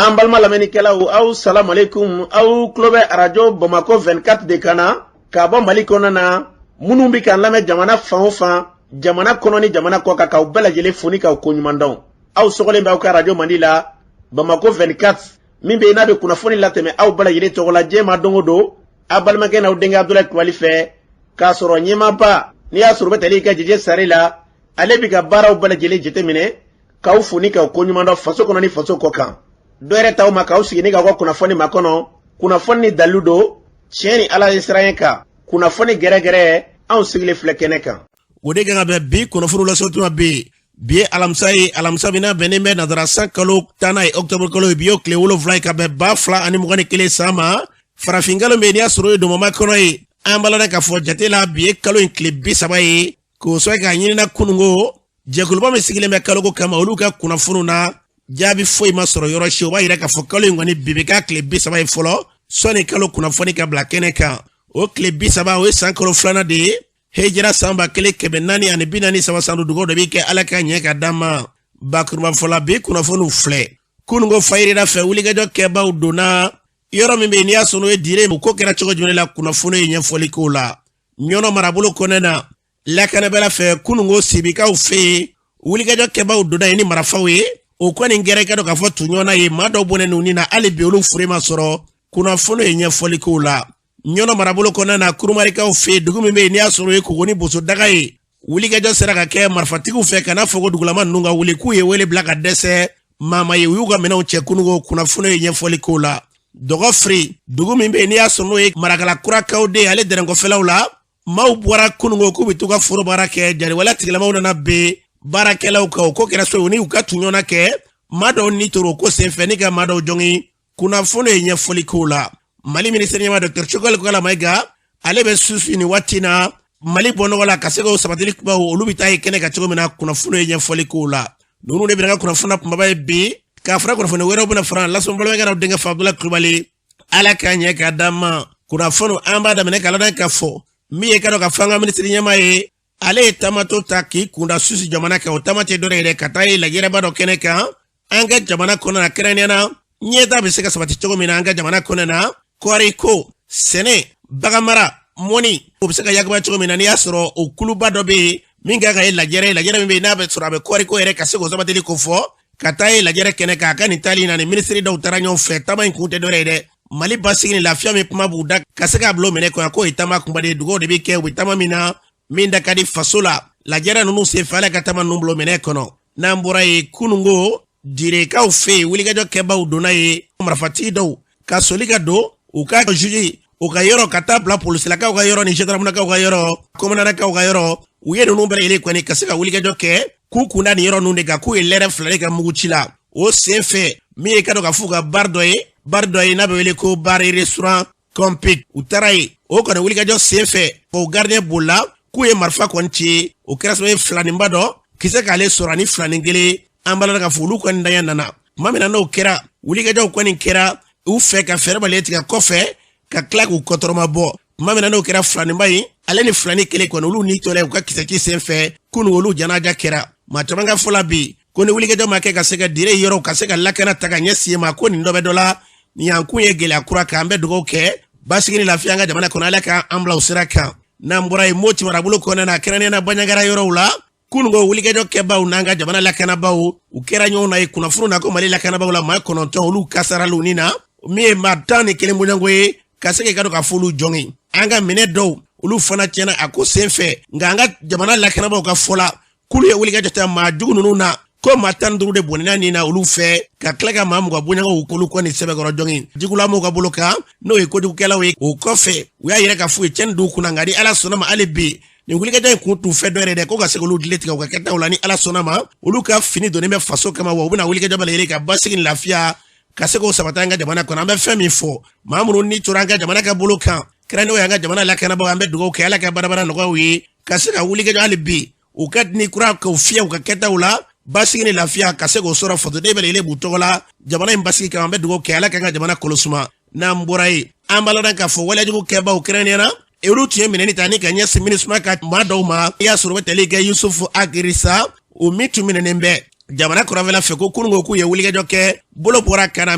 An balima lamɛnnikɛlaw, aw salamalekun. Aw tulo bɛ arajo Bamakɔ 24 de kan na k'a bɔ Mali kɔnɔ na. Minnu bɛ k'an lamɛn jamana fan o fan, jamana kɔnɔ ni jamana kɔ kan, k'aw bɛɛ lajɛlen fo ni k'aw koɲuman dɔn. Aw sɔgɔlen bɛ aw ka arajo mandi la, Bamakɔ 24, min bɛ yen n'a bɛ kunnafoni latɛmɛ aw bɛɛ lajɛlen tɔgɔ la diɲɛ ma don o don, aw balimakɛ n'aw denkɛ Abudulayi Kulubali fɛ, k'a sɔrɔ ɲɛmaaba n'i y'a sɔrɔ u bɛ tali kɛ Jeje Sare la, ale bɛ ka baaraw bɛɛ lajɛlen jateminɛ, k'aw fo ni k'aw koɲuman dɔn faso kɔnɔ ni faso kɔ kan. Dɔ yɛrɛ t'aw ma k'aw sigi ni k'aw ka kunnafoni makɔnɔ, kunnafoni ni dalilu don, tiɲɛ ni Ala ye siran kan, kunnafoni gɛrɛgɛrɛ, anw sigilen filɛ kɛnɛ kan. O de kan ka bɛn bi kunnafoni lasɔrɔ tuma bɛ yen. Bi ye alamisa ye, alamisa min n'a bɛnnen bɛ nazara san kalo tannan ye, ɔkutɔburu kalo ye. Bi y'o tile 7 ye ka bɛn 2021 san ma. Farafin kalo min n'i y'a sɔrɔ o ye donbama kɔnɔ ye, an b'a la k'a fɔ jate la, bi ye kalo in tile 30 ye, k'o sɔrɔ k'a ɲinina kununko jɛkuluba min sigilen bɛ kaloko kama, olu ka kunnafoniw na, jaabi foyi ma sɔrɔ yɔrɔ si. O b'a yira k'a fɔ kalo in kɔni bi bɛ k'a tile 30 ye fɔlɔ, sɔnni kalo kunnafoni ka bila kɛnɛ kan. O tile 30, o ye san kalo filanan de ye, hejira san 1443 san. Dugawu de bɛ kɛ, Ala ka ɲɛ ka d'an ma. Bakurubafɔ la, bi kunnafoniw filɛ. Kununko fayirida fɛ, wulikajɔ kɛbaw donna yɔrɔ min bɛ yen n'i y'a sɔrɔ o ye Dire. O ko kɛra cogo jumɛn la? Kunnafoni ye ɲɛfɔli k'o la. Ɲɔnɔ marabolo kɔnɔna na, lakanabɛla fɛ, kununko Sibikaw fɛ yen, wulikajɔ kɛbaw donna yen ni marifaw ye. O kɔni kɛra i ka dɔn k'a fɔ tun ye maa dɔw bɔnɛ ninnu na, hali bi olu fure ma sɔrɔ. Kunnafoni ye ɲɛfɔli k'o la. Ɲɔnɔ marabolo kɔnɔna na, Kurumarikaw fɛ yen, dugu min bɛ yen n'i y'a sɔrɔ o ye Kogoni Bosodaga ye, wulikajɔ sera ka kɛ marifatigiw fɛ ka n'a fɔ ko dugulama ninnu ka wuli, k'u ye wele bila ka dɛsɛ maama ye, u y'u ka minɛnw cɛ kununko. Kunnafoni ye ɲɛfɔli k'o la. Dɔgɔfiri, dugu min bɛ yen n'i y'a sɔrɔ n'o ye Marakala Kurakaw de ye, ale dɛrɛnkɔfɛlaw la, maaw bɔra kununko k'u bɛ t'u ka foro baara kɛ. Jariwala tigilamaw nana bin baarakɛlaw kan. O ko kɛra so ni u ka tun kɛ, maa dɔw ni toro ko senfɛ ni ka maa dɔw jɔngin. Kunnafoni ye ɲɛfɔli k'o la. Mali minisiri ɲɛmaa Dr Choguel Kokalla Maïga, ale bɛ Suisse nin waati na, Mali bɔ nɔgɔ la ka se k'o sabatili kumaw, olu bɛ taa ye kɛnɛ kan cogo min na. Kunnafoni ye ɲɛfɔli k'o la. Ninnu de bɛna ka kunnafoni kunbaba ye bi, k'a fara kunnafoni wɛrɛw bɛna fara lasɔn. Balimakɛ, denkɛ fa Abudulayi Kulubali, Ala k'a ɲɛ k'a d'an ma. Kunnafoni, an b'a daminɛ k'a ladɔn k'a fɔ min ye ka dɔn ka fɔ an ka minisiri ɲɛmaa ye, ale ye taamatɔ ta k'i kunda Suisse jamana kan. O taama tɛ dɔwɛrɛ ye dɛ, ka taa ye lajɛrɛba dɔ kɛnɛ kan an ka jamana kɔnɔ na, kɛrɛnkɛrɛnnenya na ɲɛta bɛ se ka sabati cogo min na an ka jamana kɔnɔ na, kɔɔriko, sɛnɛ, baganmara, mɔni, o bɛ se ka yakuba cogo min na. N'i y'a sɔrɔ o kuluba dɔ bɛ yen min kan ka ye lajɛrɛ ye, lajɛrɛ min bɛ yen n'a bɛ sɔrɔ a bɛ kɔɔriko yɛrɛ ka se k'o sabatili ko fɔ, ka taa ye lajɛrɛ kɛnɛ kan. A ka nin taali in na, ni minisiri dɔw taara ɲɔgɔn fɛ. Taama in kun tɛ dɔwɛrɛ ye dɛ, Mali basigi ni lafiya min kuma b'u da, ka se k'a bila o minɛ kɔnɔ, k'o ye taama kunba de ye. Dugawu de bɛ kɛ u bɛ taama min na, min da ka di faso la. Lajɛrɛ ninnu senfɛ, Ala ka taama ninnu bila o minɛ kɔnɔ. N'an bɔra yen, kununko Direkaw fɛ yen, wulikajɔ kɛbaw donna yen, marifatigi dɔw ka soli ka don u ka juge u ka yɔrɔ, ka taa bila polisilakaw ka yɔrɔ ni gendarmenakaw ka yɔrɔ, kɔmandanakaw ka yɔrɔ. U ye ninnu bɛɛ lajɛlen kɔni ka se ka wulikajɔ kɛ k'u kunda nin yɔrɔ ninnu de kan, k'u ye lɛrɛ 2 de ka mugu ci la. O sen fɛ, min ye ka dɔn ka f'u ka bar dɔ ye, bar dɔ ye n'a bɛ wele ko bar restaurant Compik, u taara yen. O kɔni wulikajɔ sen fɛ, o gardien bolila, k'u ye marifa kɔni ci. O kɛra sababu ye filaninba dɔ kisɛ k'ale sɔrɔ ani filanin kelen. An b'a la k'a fɔ olu kɔni danya nana tuma min na, n'o kɛra, wulikajɔw kɔni kɛra u fɛ ka fɛɛrɛ bali tigɛ kɔfɛ, ka tila k'u kɔtɔrɔma bɔ. Tuma min na n'o kɛra, filaninba in, ale ni filanin kelen kɔni, olu ni tɔla u ka kisɛci sen fɛ kunun, olu janaja kɛra. Maa caman ka fɔ la bi ko ni wulikajɔ ma kɛ ka se ka Dire yɔrɔw ka se ka lakana ta ka ɲɛsin ma, ko nin dɔ bɛ dɔ la, nin y'an kun ye gɛlɛya kura kan. An bɛ dugawu kɛ basigi ni lafiya an ka jamana kɔnɔ, Ala k'an bila o sira kan. N'an bɔra yen, Moti marabolo kɔnɔna na, kɛrɛnkɛrɛnnenya la Banjagara yɔrɔw la, kununko wulikajɔ kɛbaw n'an ka jamana lakanabaaw, u kɛra ɲɔgɔn na ye. Kunnafoni na ko Mali lakanabaaw la maa 9, olu kasaraliw ni na min ye maa 11 bɔɲɔgɔnko ye, ka se k'i ka dɔn k'a fɔ olu jɔngin. An ka minɛ dɔw, olu fana tiɲɛna a ko sen fɛ. Nka an ka jamana lakanabaaw ka fɔ la, k'olu ye wulikajɔ ta maa jugu ninnu na, ko maa 15 de bɔnɛna nin na olu fɛ, ka tila ka maa 20 bɔɲɔgɔnw k'olu kɔni sɛbɛkɔrɔ jɔngin jigulamaw ka bolo kan, n'o ye kojugukɛlaw ye. O kɔfɛ, u y'a yira k'a fɔ u ye tiɲɛni don u kunna. Nka ni Ala sɔnna ma, hali bi nin wulikajɔ in kun t'u fɛ dɔ yɛrɛ dɛ, ko ka se k'olu dile tigɛ u ka kɛtaw la. Ni Ala sɔnna ma, olu ka fini donnen bɛ faso kama, wa u bɛna wulikajɔ bɛɛ lajɛlen ka basigi ni lafiya ka se k'o sabati an ka jamana kɔnɔ. An bɛ fɛn min fɔ, maa minnu ni tora an ka jamana ka bolo kan, kɛra n'o ye an ka jamana lakanabagaw, an bɛ dugawu kɛ, Ala ka barabara nɔgɔya u ye, ka se ka wulikajɔ hali bi u ka ni kura k'u fiyɛ u ka kɛtaw la, basigi ni lafiya ka se k'o sɔrɔ fasoden bɛɛ lajɛlen b'u tɔgɔ la jamana in basigi kama. An bɛ dugawu kɛ, Ala k'an ka jamana kolosuma. N'an bɔra yen, an b'a ladɔn k'a fɔ waleyajugu kɛbaw, kɛrɛnkɛrɛnnenya la olu tun ye minɛni ta ni ka ɲɛsin MINUSMA ka maa dɔw ma. I y'a sɔrɔ u bɛ tali kɛ Yusufu Agirisa, o min tun minɛnen bɛ Jamana kɔrɔnfɛla fɛ, ko kununko k'u ye wulikajɔ kɛ, bolo bɔra kan na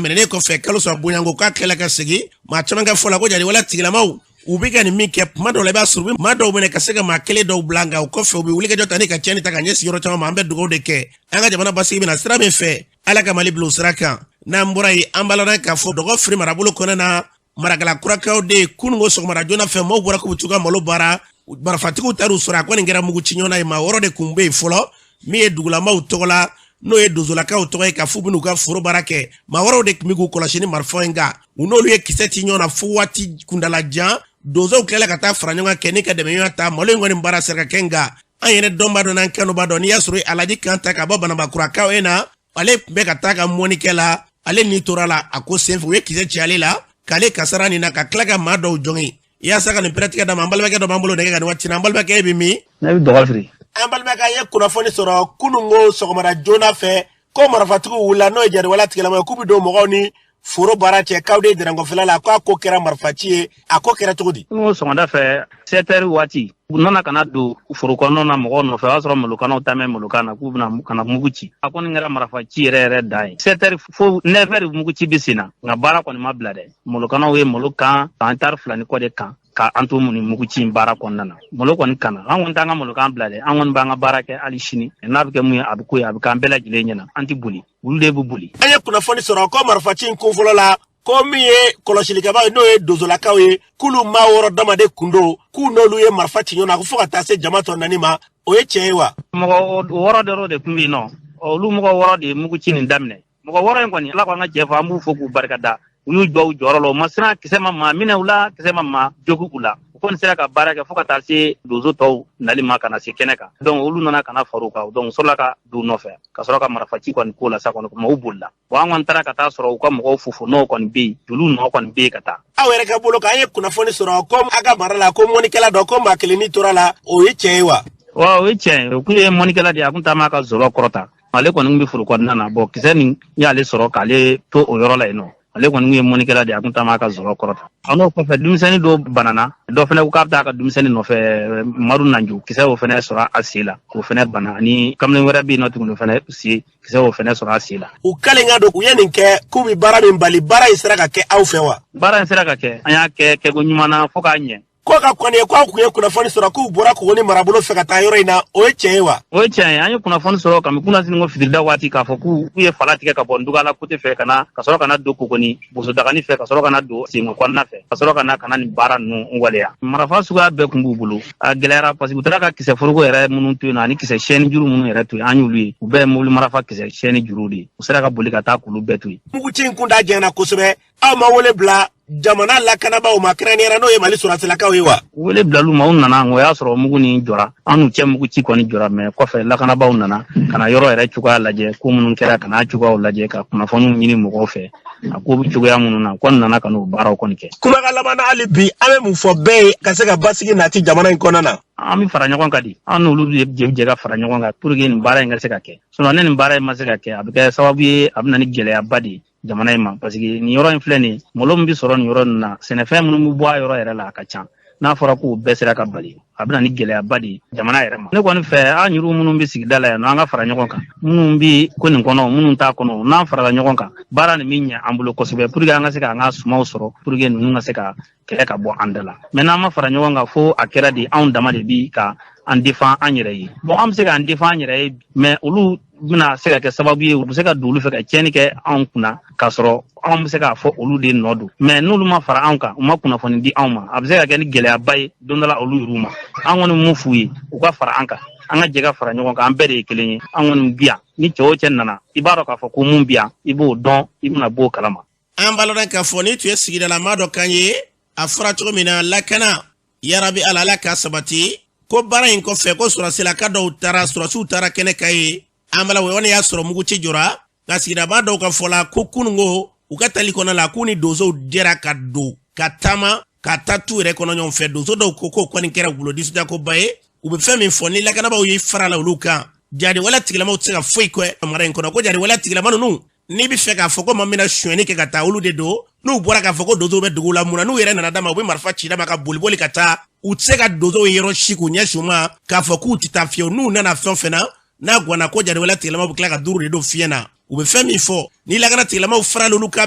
minɛnen kɔfɛ kalo 3 bonyanko, k'a tilala ka segin. Maa caman ka fɔ la ko jatigɛwale tigilamaw u bɛ ka nin min kɛ, tuma dɔw la i b'a sɔrɔ u bɛ maa dɔw minɛ ka se ka maa kelen dɔw bila, nka o kɔfɛ u bɛ wulikajɔ ta ni ka tiɲɛni ta ka ɲɛsin yɔrɔ caman ma. An bɛ dugawu de kɛ an ka jamana basigi bɛna sira min fɛ, Ala ka Mali bila o sira kan. N'an bɔra yen, an b'a lɔn k'a fɔ Dɔgɔfiri marabolo kɔnɔna na, Marakala kurakaw de ye, kununko sɔgɔmada joona fɛ, maaw bɔra k'u bɛ t'u ka malo baara, marifatigiw taar'u sɔrɔ. A kɔni kɛra mugu ci ɲɔgɔn na ye. Maa 6 de kun bɛ yen fɔlɔ, min ye dugulamaw tɔgɔ la, n'o ye dozolakaw tɔgɔ ye, k'a f'u bɛn'u ka foro baara kɛ. Maa wɛrɛw de tun bɛ k'u kɔlɔsi ni marifa ye, nka u n'olu ye kisɛ ci ɲɔgɔn na fo waati kundala jan. Donsow tilala ka taa fara ɲɔgɔn kan kɛ ni ka dɛmɛɲɔgɔn ta, malo in kɔni baara sera ka kɛ. Nka an yɛrɛ dɔnba dɔn n'an kanuba dɔn, n'i y'a sɔrɔ Alaji kan ta ka bɔ Banabakurakaw e na, ale tun bɛ ka taa ka mɔnikɛ la, ale ni tora la a ko senfɛ, u ye kisɛ ci ale la k'ale kasara nin na, ka tila ka maa dɔw jogin. Yaasa ka nin pɛrɛtigɛ d'a ma, an balimakɛ dɔ b'an bolo nɛgɛ kan nin waati na. An balimakɛ, e bɛ min? Ne bɛ Dɔgɔfiri. An balimakɛ, an ye kunnafoni sɔrɔ kununko sɔgɔmada joona fɛ ko marifatigiw wulila, n'o ye jatigɛwale tigilama ye, k'u bɛ don mɔgɔw ni foro baara cɛ k'aw de dɛrɛnkɔfɛla la, k'a ko kɛra marifaci ye. A ko kɛra cogo di? Kununko sɔgɔmada fɛ, 7 heures waati, u nana ka na don foro kɔnɔna na mɔgɔw nɔfɛ. O y'a sɔrɔ malokannaw ta mɛn malokan na k'u bɛna ka na mugu ci. A kɔni kɛra marifa ci yɛrɛ yɛrɛ dan ye. 7 heures fo 9 heures, mugu ci bɛ sen na, nka baara kɔni ma bila dɛ. Malokannaw ye malo kan an tari 2 ni kɔ de kan ka an to mun ni mugu ci in baara kɔnɔna na. Malo kɔni kana, an kɔni t'an ka malokan bila dɛ, an kɔni b'an ka baara kɛ hali sini. N'a bɛ kɛ mun ye, a bɛ ko ye, a bɛ k'an bɛɛ lajɛlen ɲɛna. An tɛ boli, olu de bɛ boli. An ye kunnafoni sɔrɔ ko marifaci in kun fɔlɔ la, ko min ye kɔlɔsilikɛbaw ye, n'o ye dozolakaw ye, k'olu maa 6 dama de kun don, k'u n'olu ye marifa ci ɲɔgɔn na, ko fo ka taa se jama tɔ naani ma. O ye tiɲɛ ye wa? Mɔgɔ 6 dɔrɔn de tun bɛ yen nɔ. Olu mɔgɔ 6 de ye mugu ci nin daminɛ. Mɔgɔ 6 in kɔni, Ala k'an ka jɛ fɔ, an b'u fo k'u barika da. U y'u jɔ u jɔyɔrɔ la, u ma siran, kisɛ ma maa minɛ u la, kisɛ ma maa jogi u la. U kɔni sera ka baara kɛ fo ka taa se donso tɔw nali ma ka na se kɛnɛ kan. Donc olu nana ka na far'u kan, donc sɔrɔla ka don nɔfɛ ka sɔrɔ ka marifaci kɔni k'o la sa kɔni, maaw bolila. Bon, an kɔni taara ka taa sɔrɔ u ka mɔgɔw fofo n'o kɔni bɛ yen, joliw nɔ kɔni bɛ yen ka taa. Aw yɛrɛ ka bolo kan, an ye kunnafoni sɔrɔ ko a ka mara la, ko mɔnikɛla dɔ, ko maa kelen ni tora la. O ye tiɲɛ ye wa? Wa, o ye tiɲɛ ye. O kun ye mɔnikɛla de ye, a kun taama ka zɔlɔ kɔrɔta. Ale kɔni kun bɛ foro kɔnɔna na. Bon, kisɛ nin y'ale sɔrɔ k'ale to o yɔrɔ la yen nɔ. Ale kɔni kun ye mɔnikɛla de ye, a kun taama ka zɔlɔ kɔrɔta. A n'o kɔfɛ, denmisɛnnin dɔw banana, dɔ fɛnɛ ko k'a bɛ taa a ka denmisɛnnin nɔfɛ, Madu Nanjo, kisɛ o fɛnɛ sɔrɔ a sen la, k'o fɛnɛ bana. Ani kamalen wɛrɛ bɛ yen nɔ tuguni, o fɛnɛ sen, kisɛ o fɛnɛ sɔrɔ a sen la. U kalen ka don, u ye nin kɛ k'u bɛ baara min bali, baara in sera ka kɛ aw fɛ wa? Baara in sera ka kɛ, an y'a kɛ kɛko ɲuman na fo k'a ɲɛ. Ko ka kɔni ye k'aw kun ye kunnafoni sɔrɔ k'u bɔra Kogoni marabolo fɛ ka taa yɔrɔ in na, o ye tiɲɛ ye wa? O ye tiɲɛ ye. An ye kunnafoni sɔrɔ kami kunasini ko fitirida waati k'a fɔ k'u ye fala tigɛ ka bɔ Ndugala kote fɛ ka na, ka sɔrɔ ka na don Kogoni Bosodagani fɛ, ka sɔrɔ ka na don Senko kɔnɔna fɛ, ka sɔrɔ ka na ka na nin baara ninnu waleya. Marifa suguya bɛɛ kun b'u bolo. A gɛlɛyara parce que u taara ka kisɛ foroko yɛrɛ minnu to yen nɔ, ani kisɛ siyɛni juru minnu yɛrɛ to yen, an y'olu ye. U bɛɛ ye mobili marifa kisɛ siyɛni juru de ye. U sera ka boli ka taa k'olu bɛɛ to yen. Muguci in kun da jɛngɛnna kosɛbɛ. Aw ma wele bila jamana lakanabaaw ma, kɛrɛnkɛrɛnnenya n'o ye Mali sɔrɔdasilakaw ye wa? Wele bilal'u ma, u nana, o y'a sɔrɔ mugu nin jɔra, an n'u cɛ mugu ci kɔni jɔra. Mɛ kɔfɛ, lakanabaaw nana ka na yɔrɔ yɛrɛ cogoya lajɛ, ko minnu kɛra ka n'a cogoyaw lajɛ, ka kunnafoniw ɲini mɔgɔw fɛ a ko bɛ cogoya minnu na, kɔni nana ka n'o baaraw kɔni kɛ. Kumakan laban na, hali bi an bɛ mun fɔ bɛɛ ye ka se ka basigi nati jamana in kɔnɔna na? An bɛ fara ɲɔgɔn kan di, an n'olu bɛ jɛ ka fara ɲɔgɔn kan pour que nin baara in ka se ka kɛ. Sinon ne nin baara in ma se ka kɛ, a bɛ kɛ sababu ye, a bɛ na ni gɛlɛyaba de ye jamana in ma, parce que nin yɔrɔ in filɛ nin ye, malo min bɛ sɔrɔ nin yɔrɔ nin na, sɛnɛfɛn minnu bɛ bɔ a yɔrɔ yɛrɛ la, a ka ca. N'a fɔra k'o bɛɛ sera ka bali, a bɛ na ni gɛlɛyaba de ye jamana yɛrɛ ma. Ne kɔni fɛ, an yɛrɛ minnu bɛ sigida la yan nɔ, an ka fara ɲɔgɔn kan, minnu bɛ ko nin kɔnɔ, minnu t'a kɔnɔ, n'an farala ɲɔgɔn kan, baara nin bɛ ɲɛ an bolo kosɛbɛ, pour que an ka se k'an ka sumaw sɔrɔ, pour que ninnu ka se ka kɛlɛ ka bɔ an da la. Mɛ n'an ma fara ɲɔgɔn kan, fo a kɛra de anw dama de bi ka an defan an yɛrɛ ye. Bon, an bɛ se k'an defan an yɛrɛ ye, mɛ olu bɛna se ka kɛ sababu ye, u bɛ se ka don olu fɛ ka tiɲɛni kɛ anw kunna, k'a sɔrɔ anw bɛ se k'a fɔ olu de nɔ don. Mɛ n'olu ma fara anw kan, u ma kunnafoni di anw ma, a bɛ se ka kɛ ni gɛlɛyaba ye don dɔ la olu yɛrɛw ma. An kɔni mun f'u ye, u ka fara an kan, an ka jɛ ka fara ɲɔgɔn kan, an bɛɛ de ye kelen ye. An kɔni bi yan, ni cɛ o cɛ nana, i b'a dɔn k'a fɔ ko mun bi yan, i b'o dɔn, i bɛna b'o kalama. An b'a lɔn k'a fɔ ni tun ye sigidalamaa dɔ kan ye. A fɔra cogo min na, lakana, yarabi Ala, Ala ka sabati. Ko baara in kɔfɛ, ko sɔrɔsilaka dɔw taara, sɔrɔsiw taara kɛnɛ kan ye. An bala o y'a sɔrɔ muguci jɔra, nka sigidaba dɔw ka fɔ la ko kununko u ka tali kɔnɔ la, k'u ni donsow jɛra ka don ka taama ka taa tu yɛrɛ kɔnɔ ɲɔgɔn fɛ. Donso dɔw ko k'o kɔni kɛra u bolo nisɔndiyakoba ye. U bɛ fɛn min fɔ, ni lakanabaaw ye fara la olu kan, jatigɛwale tigilamaw tɛ se ka foyi kɛ mara in kɔnɔ. Ko jatigɛwale tigilama ninnu, n'i bɛ fɛ k'a fɔ ko maa min na sonyɛni kɛ ka taa, olu de don. N'u bɔra k'a fɔ ko donsow bɛ dugu la, mun na n'u yɛrɛ nana d'a ma, u bɛ marifa ci d'a ma ka boliboli ka taa? U tɛ se ka donsow ye yɔrɔ si k'u ɲɛsin u ma k'a fɔ k'u tɛ taa fiyewu. N'u nana fɛn o fɛn na, N'a gwanna ko jatigɛwale tigilamaw bɛ tila ka duuru de don fiɲɛ na. U bɛ fɛn min fɔ, ni lakana tigilamaw faral'olu kan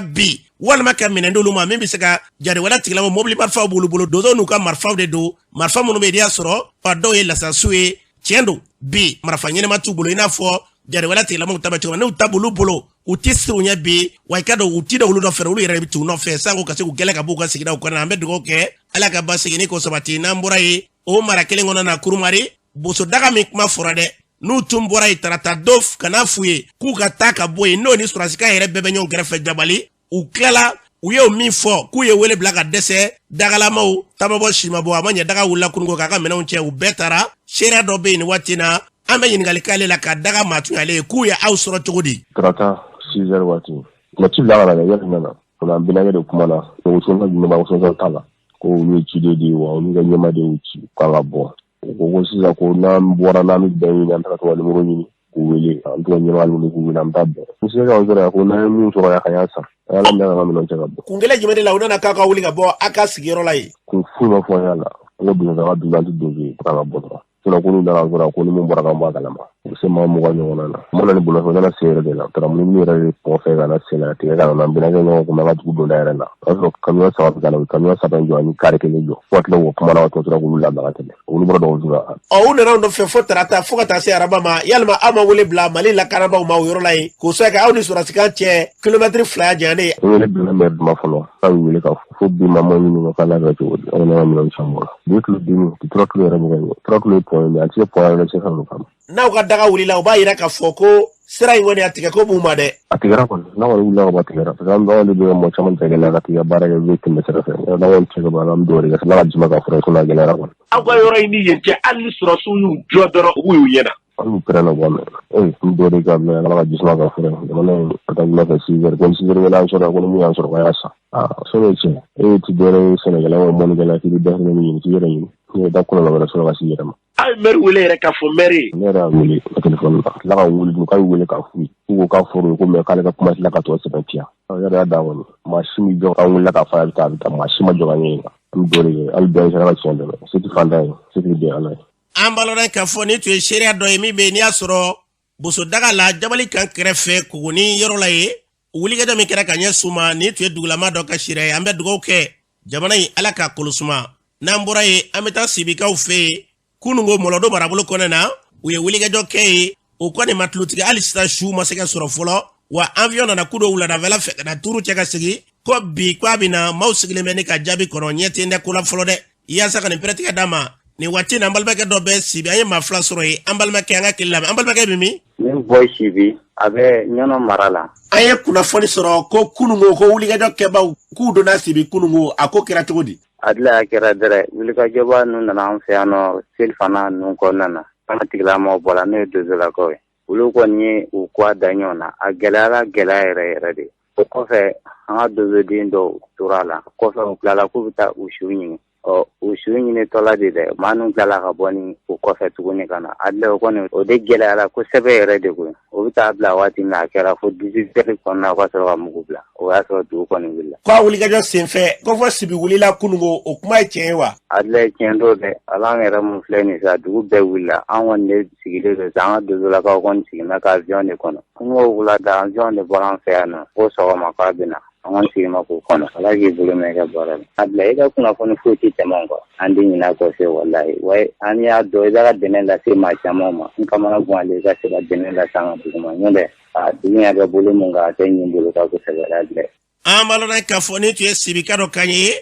bi, walima ka minɛn d'olu ma min bɛ se ka jatigɛwale tigilamaw, mobili marifaw b'olu bolo, donsow n'u ka marifaw de don, marifa minnu bɛ yen n'i y'a sɔrɔ a dɔw ye lasasiw ye. Tiɲɛ don, bi marifa ɲɛnama t'u bolo, i n'a fɔ jatigɛwale tigilamaw ta bɛ cogo min na. N'u ta b'olu bolo, u tɛ siran u ɲɛ bi, wa i ka dɔn u ti da olu nɔfɛ, olu yɛrɛ bɛ t'u nɔfɛ sanko ka se k'u gɛlɛ ka b'u ka sigidaw kɔnɔ. An bɛ dugawu kɛ, Ala ka basigi ni ko sabati. N'an bɔra yen, o mara kelen kɔnɔ na, Kurumari bosodaga min kuma fɔra dɛ, n'u tun bɔra yen tarata don ka n'a f'u ye k'u ka taa ka bɔ yen, n'o ni sɔrɔdasika yɛrɛ bɛɛ bɛ ɲɔgɔn kɛrɛfɛ Jabali. U tilala, u y'o min fɔ k'u ye wele bila ka dɛsɛ, dagalamaw tamabɔ simabɔ a ma ɲɛ. Daga wulila kununko k'a ka minɛnw cɛ, u bɛɛ taara. Seereya dɔ bɛ yen nin waati na, an bɛ ɲininkali k'ale la ka daga maa tun y'ale ye, k'u ye aw sɔrɔ cogo di? Tarata 6 heures waati, ma ci bila ka na dɛ, yali nana o la, an bɛnakɛ de kuma na woso jumɛn b'a woso t'a la, ko olu ye ciden de ye, wa olu ka ɲɛma de y'u ci k'an ka bɔ. U ko ko sisan ko n'an bɔra, n'an bɛ bɛn ɲini, an taara to ka nimoro ɲini k'u wele, an to ka ɲɛmaa wele k'u wele, an bɛ taa bɛn. N se ka sɔrɔ yan ko n'an ye min sɔrɔ yan ka y'an san, an y'ala minɛ ka minɛnw cɛ ka bɔ. Kun kelen jumɛn de la u nana k'aw ka wuli ka bɔ aw ka sigiyɔrɔ la yen? Kun foyi ma fɔ an y'a la. An ko donso ka dugu, an tɛ donso ye, k'an ka bɔ dɔrɔn. Sinon ko n'u nana sɔrɔ ko ni mun bɔra k'an bɔ a kalama. U bɛ se maa 20 ɲɔgɔnna na. U ma na ni bolofɛn, u nana sen yɛrɛ de la. U taara munumunu yɛrɛ de kɔfɛ ka na sen na tigɛ ka na an bɛnakɛ ɲɔgɔn kunbɛn an ka dugu donda yɛrɛ la. O y'a sɔrɔ kamiyɔn saba bɛ ka na, u ye kamiyɔn saba in jɔ ani kari kelen jɔ. Fo ka tila k'u kuma na, ka tɔ tora k'olu labila ka tɛmɛ. Olu bɔra dɔgɔtɔrɔso la. Ɔ, u nana aw nɔfɛ fo tarata, fo ka taa se araba ma. Yalima aw ma wele bila Mali lakanabaaw ma o yɔrɔ la yen, k'o sababu kɛ aw ni sɔrɔdasikan cɛ kilomɛtiri 2 janyalen ye? Wele bila mɛri ma fɔlɔ, k'a y'u wele ka fo bi ma mɔ ɲini ka k'a kɛ cogo di, an ka minɛnw caman bɔra. Bi kilo dimi, tura kilo yɛrɛ bɛ ka ɲɛ, tura kilo ye pɔn ye, a tɛ se pɔn yɛrɛ se ka kama. N'aw ka daga wulila, o b'a yira k'a fɔ ko sira in kɔni a tigɛ ko b'u ma dɛ. A tigɛra kɔni, n'a kɔni wulila ka bɔ, a tigɛra, parce que an baganw de bɛ mɔgɔ caman tigɛ la ka t'i ka baara kɛ, u bɛ tɛmɛ sira fɛ. N'a kɔni tigɛ bɔ, an bɛ dugawu de kɛ, n'a ka jima ka fura ye, a gɛlɛyara kɔni. Aw ka yɔrɔ in ni yen cɛ, hali ni sɔrɔdasiw y'u jɔ dɔrɔn, u b'u y'u ɲɛna. Hali u pɛrɛnna bɔ mɛn ee n dɔ de ka mɛn, Ala ka jisuma ka fura ye. Jamana in ka taa wula fɛ 6 heures ko ni 6 heures wɛrɛ an sɔrɔ ko ni mun y'an sɔrɔ k'a y'a san. Aa, sɔrɔ ye tiɲɛ, e ti dɔwɛrɛ ye sɛnɛkɛla wa mɔnikɛla k'i bɛ dahirimɛ min ɲini, k'i yɛrɛ ɲini, n'i ye da kɔlɔlɔ wɛrɛ sɔrɔ ka s'i yɛrɛ ma. Aw ye mɛri wele yɛrɛ k'a fɔ mɛri ye? Ne yɛrɛ y'a wele ka telefɔni la, tila ka wele k'a y'u wele k'a f'u ye, k'u ko k'a fɔr'u ye ko mɛ k'ale ka kuma tila ka tɔ sɛbɛntiya. Yɛrɛ y'a da kɔni, maa si m'i jɔ k'an wulila k'a fɔ a bɛ taa, a bɛ taa, maa si ma jɔ ka ɲɛɲini. An bɛ dɔ de kɛ hali bi, an sera ka tiɲɛ dɛmɛ, se tɛ fantan ye, se tɛ bɛn Ala ye. An b'a lɔn k'a fɔ nin tun ye seereya dɔ ye min bɛ yen n'i y'a sɔrɔ bosodaga la Jabali kan kɛrɛfɛ Kogoni yɔrɔ la ye, wulikajɔ min kɛra ka ɲɛsin u ma. Nin tun ye dugulama dɔ ka seereya ye. An bɛ dugawu kɛ jamana in, Ala k'a kolosuma. N'an bɔra yen, an bɛ taa Sibikaw fɛ yen kunungo Mɔlɔdo marabolo kɔnɔ na. U ye wulikajɔ kɛ yen, o kɔni ma tulo tigɛ, hali sisan su ma se ka sɔrɔ fɔlɔ. Wa avion nana ku dɔ wuladafɛla fɛ ka na turu cɛ ka segin ko bi ko a bɛ na. Maaw sigilen bɛ ne ka jaabi kɔnɔ, ɲɛ tɛ dɛ ko la fɔlɔ dɛ, yaasa ka nin pɛrɛtigɛ d'a ma. Nin waati na, an balimakɛ dɔ bɛ Sibi, an ye maa fila sɔrɔ yen. An balimakɛ, an ka kelen lamɛn. An balimakɛ bɛ min? Ne bɔ Sibi, a bɛ Ɲɔnɔ mara la. An ye kunnafoni sɔrɔ ko kunungo ko wulikajɔ kɛbaw k'u donna Sibi kunungo, a ko kɛra cogo di? Adila, a kɛra dɛrɛ, wulikajɔba ninnu nana an fɛ yan nɔ selifana ninnu kɔnɔna na. An ka tigilamɔgɔw bɔra, n'o ye dozolakaw ye, olu kɔni ye u kɔ da ɲɔgɔn na. A gɛlɛyara, gɛlɛya yɛrɛ yɛrɛ de. O kɔfɛ, an ka dozoden dɔw tora a la. Kɔfɛ, u tilala k'u bɛ taa u su ɲini. Ɔ, u su ɲinitɔla de dɛ, maa ninnu tilala ka bɔ ni u kɔfɛ tuguni ka na. Adila, o kɔni o de gɛlɛyara kosɛbɛ yɛrɛ de koyi. O bɛ taa bila waati min na, a kɛra fo 18 heures kɔnɔna, o ka sɔrɔ ka mugu bila. O y'a sɔrɔ dugu kɔni wulila. Ko a wulikajɔ senfɛ ko fɔ Sibi wulila kunungo, o kuma ye tiɲɛ ye wa? Adila, ye tiɲɛ don dɛ. Ala, an yɛrɛ mun filɛ nin sa, dugu bɛɛ wulila. An kɔni de sigilen don sa, an ka dozolakaw kɔni sigilen bɛ ka avion de kɔnɔ. Kunungo wula da, avion de bɔra an fɛ yan nɔ ko sɔgɔma k'a bɛ na. An kɔni sigilen bɛ k'o kɔnɔ. Ala k'i bolo mɛn i ka baara la. Adila, i ka kunnafoni foyi tɛ tɛmɛ o kan. An tɛ ɲinɛ a kɔ fiyewu, walahi. Wa an y'a dɔn i bɛ ka dɛmɛ lase maa caman ma. N kamana ganlen i ka se ka dɛmɛ lase an ka dugu ma. N'o tɛ, a dugu in a bɛ bolo mun kan, a tɛ ɲin bolo kan kosɛbɛ, Adila. An b'a lɔn k'a fɔ nin tun ye Sibika dɔ kan ye.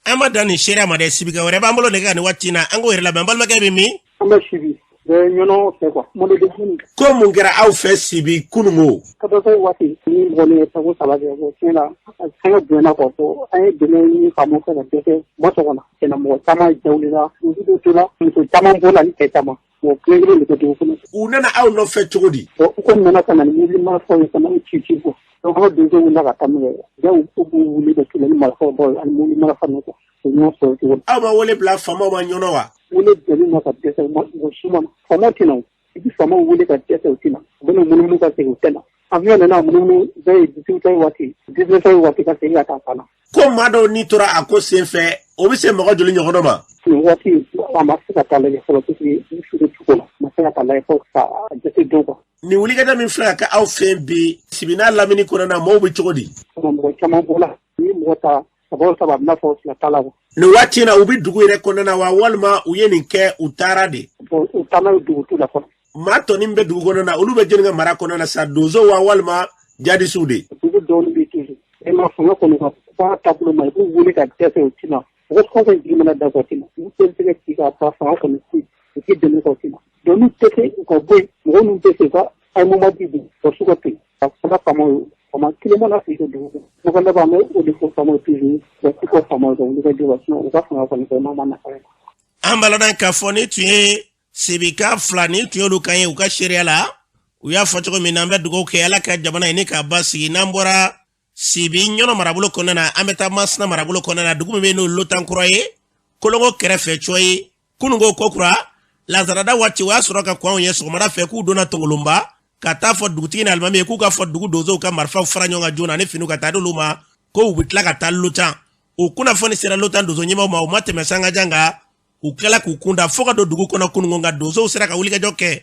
An ma dan nin seereya ma dɛ, Sibika wɛrɛ b'an bolo nɛgɛ kan nin waati na, an k'o yɛrɛ lamɛn. An balimakɛ bɛ min? An bɛ Sibi, bɛ Ɲɔnɔ fɛ quoi, mɔdɛli. Ko mun kɛra aw fɛ Sibi kunungo? 14 waati ni mɔgɔ ni ye tako saba kɛ, bon, tiɲɛ la, fɛngɛ bonyana quoi. Bon, an ye dɛmɛ ɲini faamaw fɛ ka dɛsɛ, ma sɔn ka na. Tiɲɛna, mɔgɔ caman jawulila, muso dɔw tora, muso caman bɔra ni cɛ caman. Bon, kelen kelen de bɛ dugu kɔnɔ. U nana aw nɔfɛ cogo di? Bon, u kɔni nana ka na ni mobili marifaw ye ka na u ci ci quoi. Donc an ka donsow wulila ka taa min kɛ, jaw u b'u wuli ka kɛlɛ ni marifaw dɔw ye ani mobili marifa ninnu quoi. U ɲɔgɔn sɔrɔ cogo di? Aw ma wele bila faamaw ma Ɲɔnɔ wa? Wele bilali ma ka dɛsɛ, mɔgɔ si ma na. Faamaw tɛ na o. I bɛ faamaw wele ka dɛsɛ, u tɛ na. U bɛna munumunu ka segin, u tɛ na. Avion nana munumunu bɛɛ ye 18 heures waati, 19 heures waati ka segin ka taa fan na. Ko maa dɔw ni tora a ko sen fɛ, o bɛ se mɔgɔ joli ɲɔgɔn dɔ ma? Nin waati, a ma se ka taa lajɛ fɔlɔ parce que u su bɛ cogo la. Ma se ka lajɛ fo ka jate dɔw kan. Nin wulikajɔ min filɛ ka kɛ aw fɛ yen bi, Sibi n'a lamini kɔnɔna na, mɔgɔw bɛ cogo di? Mɔgɔ caman bɔra. Ni mɔgɔ ta saba o saba, a bɛna fɔ fila t'a la. Nin waati in na, u bɛ dugu yɛrɛ kɔnɔna na wa, walima u ye nin kɛ, u taara de? Bon, u taa n'a ye dugu la fɔlɔ. Maa tɔnin min bɛ dugu kɔnɔna na, olu bɛ jɔnni ka mara kɔnɔna na sa, donso wa, walima jadisiw de? Dugu dɔɔnin bɛ toujours. E ma fanga kɔni ka baara taabolo ma, i b'u wele ka dɛsɛ, u ti na. Mɔgɔ fɛn o fɛn jigi mana da, o ti na. U bɛɛ bɛ se ka ci ka fa fanga kɔni ku, u tɛ dɛmɛ kɛ, o ti na. Donc n'u tɛ se, u ka bɔ yen. Mɔgɔ minnu tɛ se, u ka armement di bi ka su ka to yen. Ka fana faamaw ye, faama kelen mana sigi dugu kɔnɔ. Kumakan laban, an bɛ o de fɔ faamaw toujours, u ka kɔ faamaw ka wuli ka jɔ la, sinon u ka fanga kɔni vraiment ma nafa ye. An b'a ladɔn k'a fɔ nin tun ye Sebika fila, nin tun y'olu kan ye u ka seereya la. U y'a fɔ cogo min na, an bɛ dugawu kɛ Ala ka jamana ye ni k'a basigi. N'an bɔra Sibi Ɲɔnɔ marabolo kɔnɔna na, an bɛ taa Masina marabolo kɔnɔna na, dugu min bɛ yen n'o Lotankura ye, Kolongo kɛrɛfɛ cɔ ye. Kununko kokura lansarada waati, o y'a sɔrɔ ka kɔn anw ye sɔgɔmada fɛ k'u donna Tongolonba ka taa fɔ dugutigi ni alimami ye k'u ka fɔ dugu donsow ka marifaw fara ɲɔgɔn kan joona ani finiw ka taa d'olu ma, ko u bɛ tila ka taa Lotan. O kunnafoni sera Lotan donso ɲɛmaaw ma, u ma tɛmɛ sangajan kan, u tilala k'u kunda fo ka don dugu kɔnɔ kununko. Nka donsow sera ka wulikajɔ kɛ.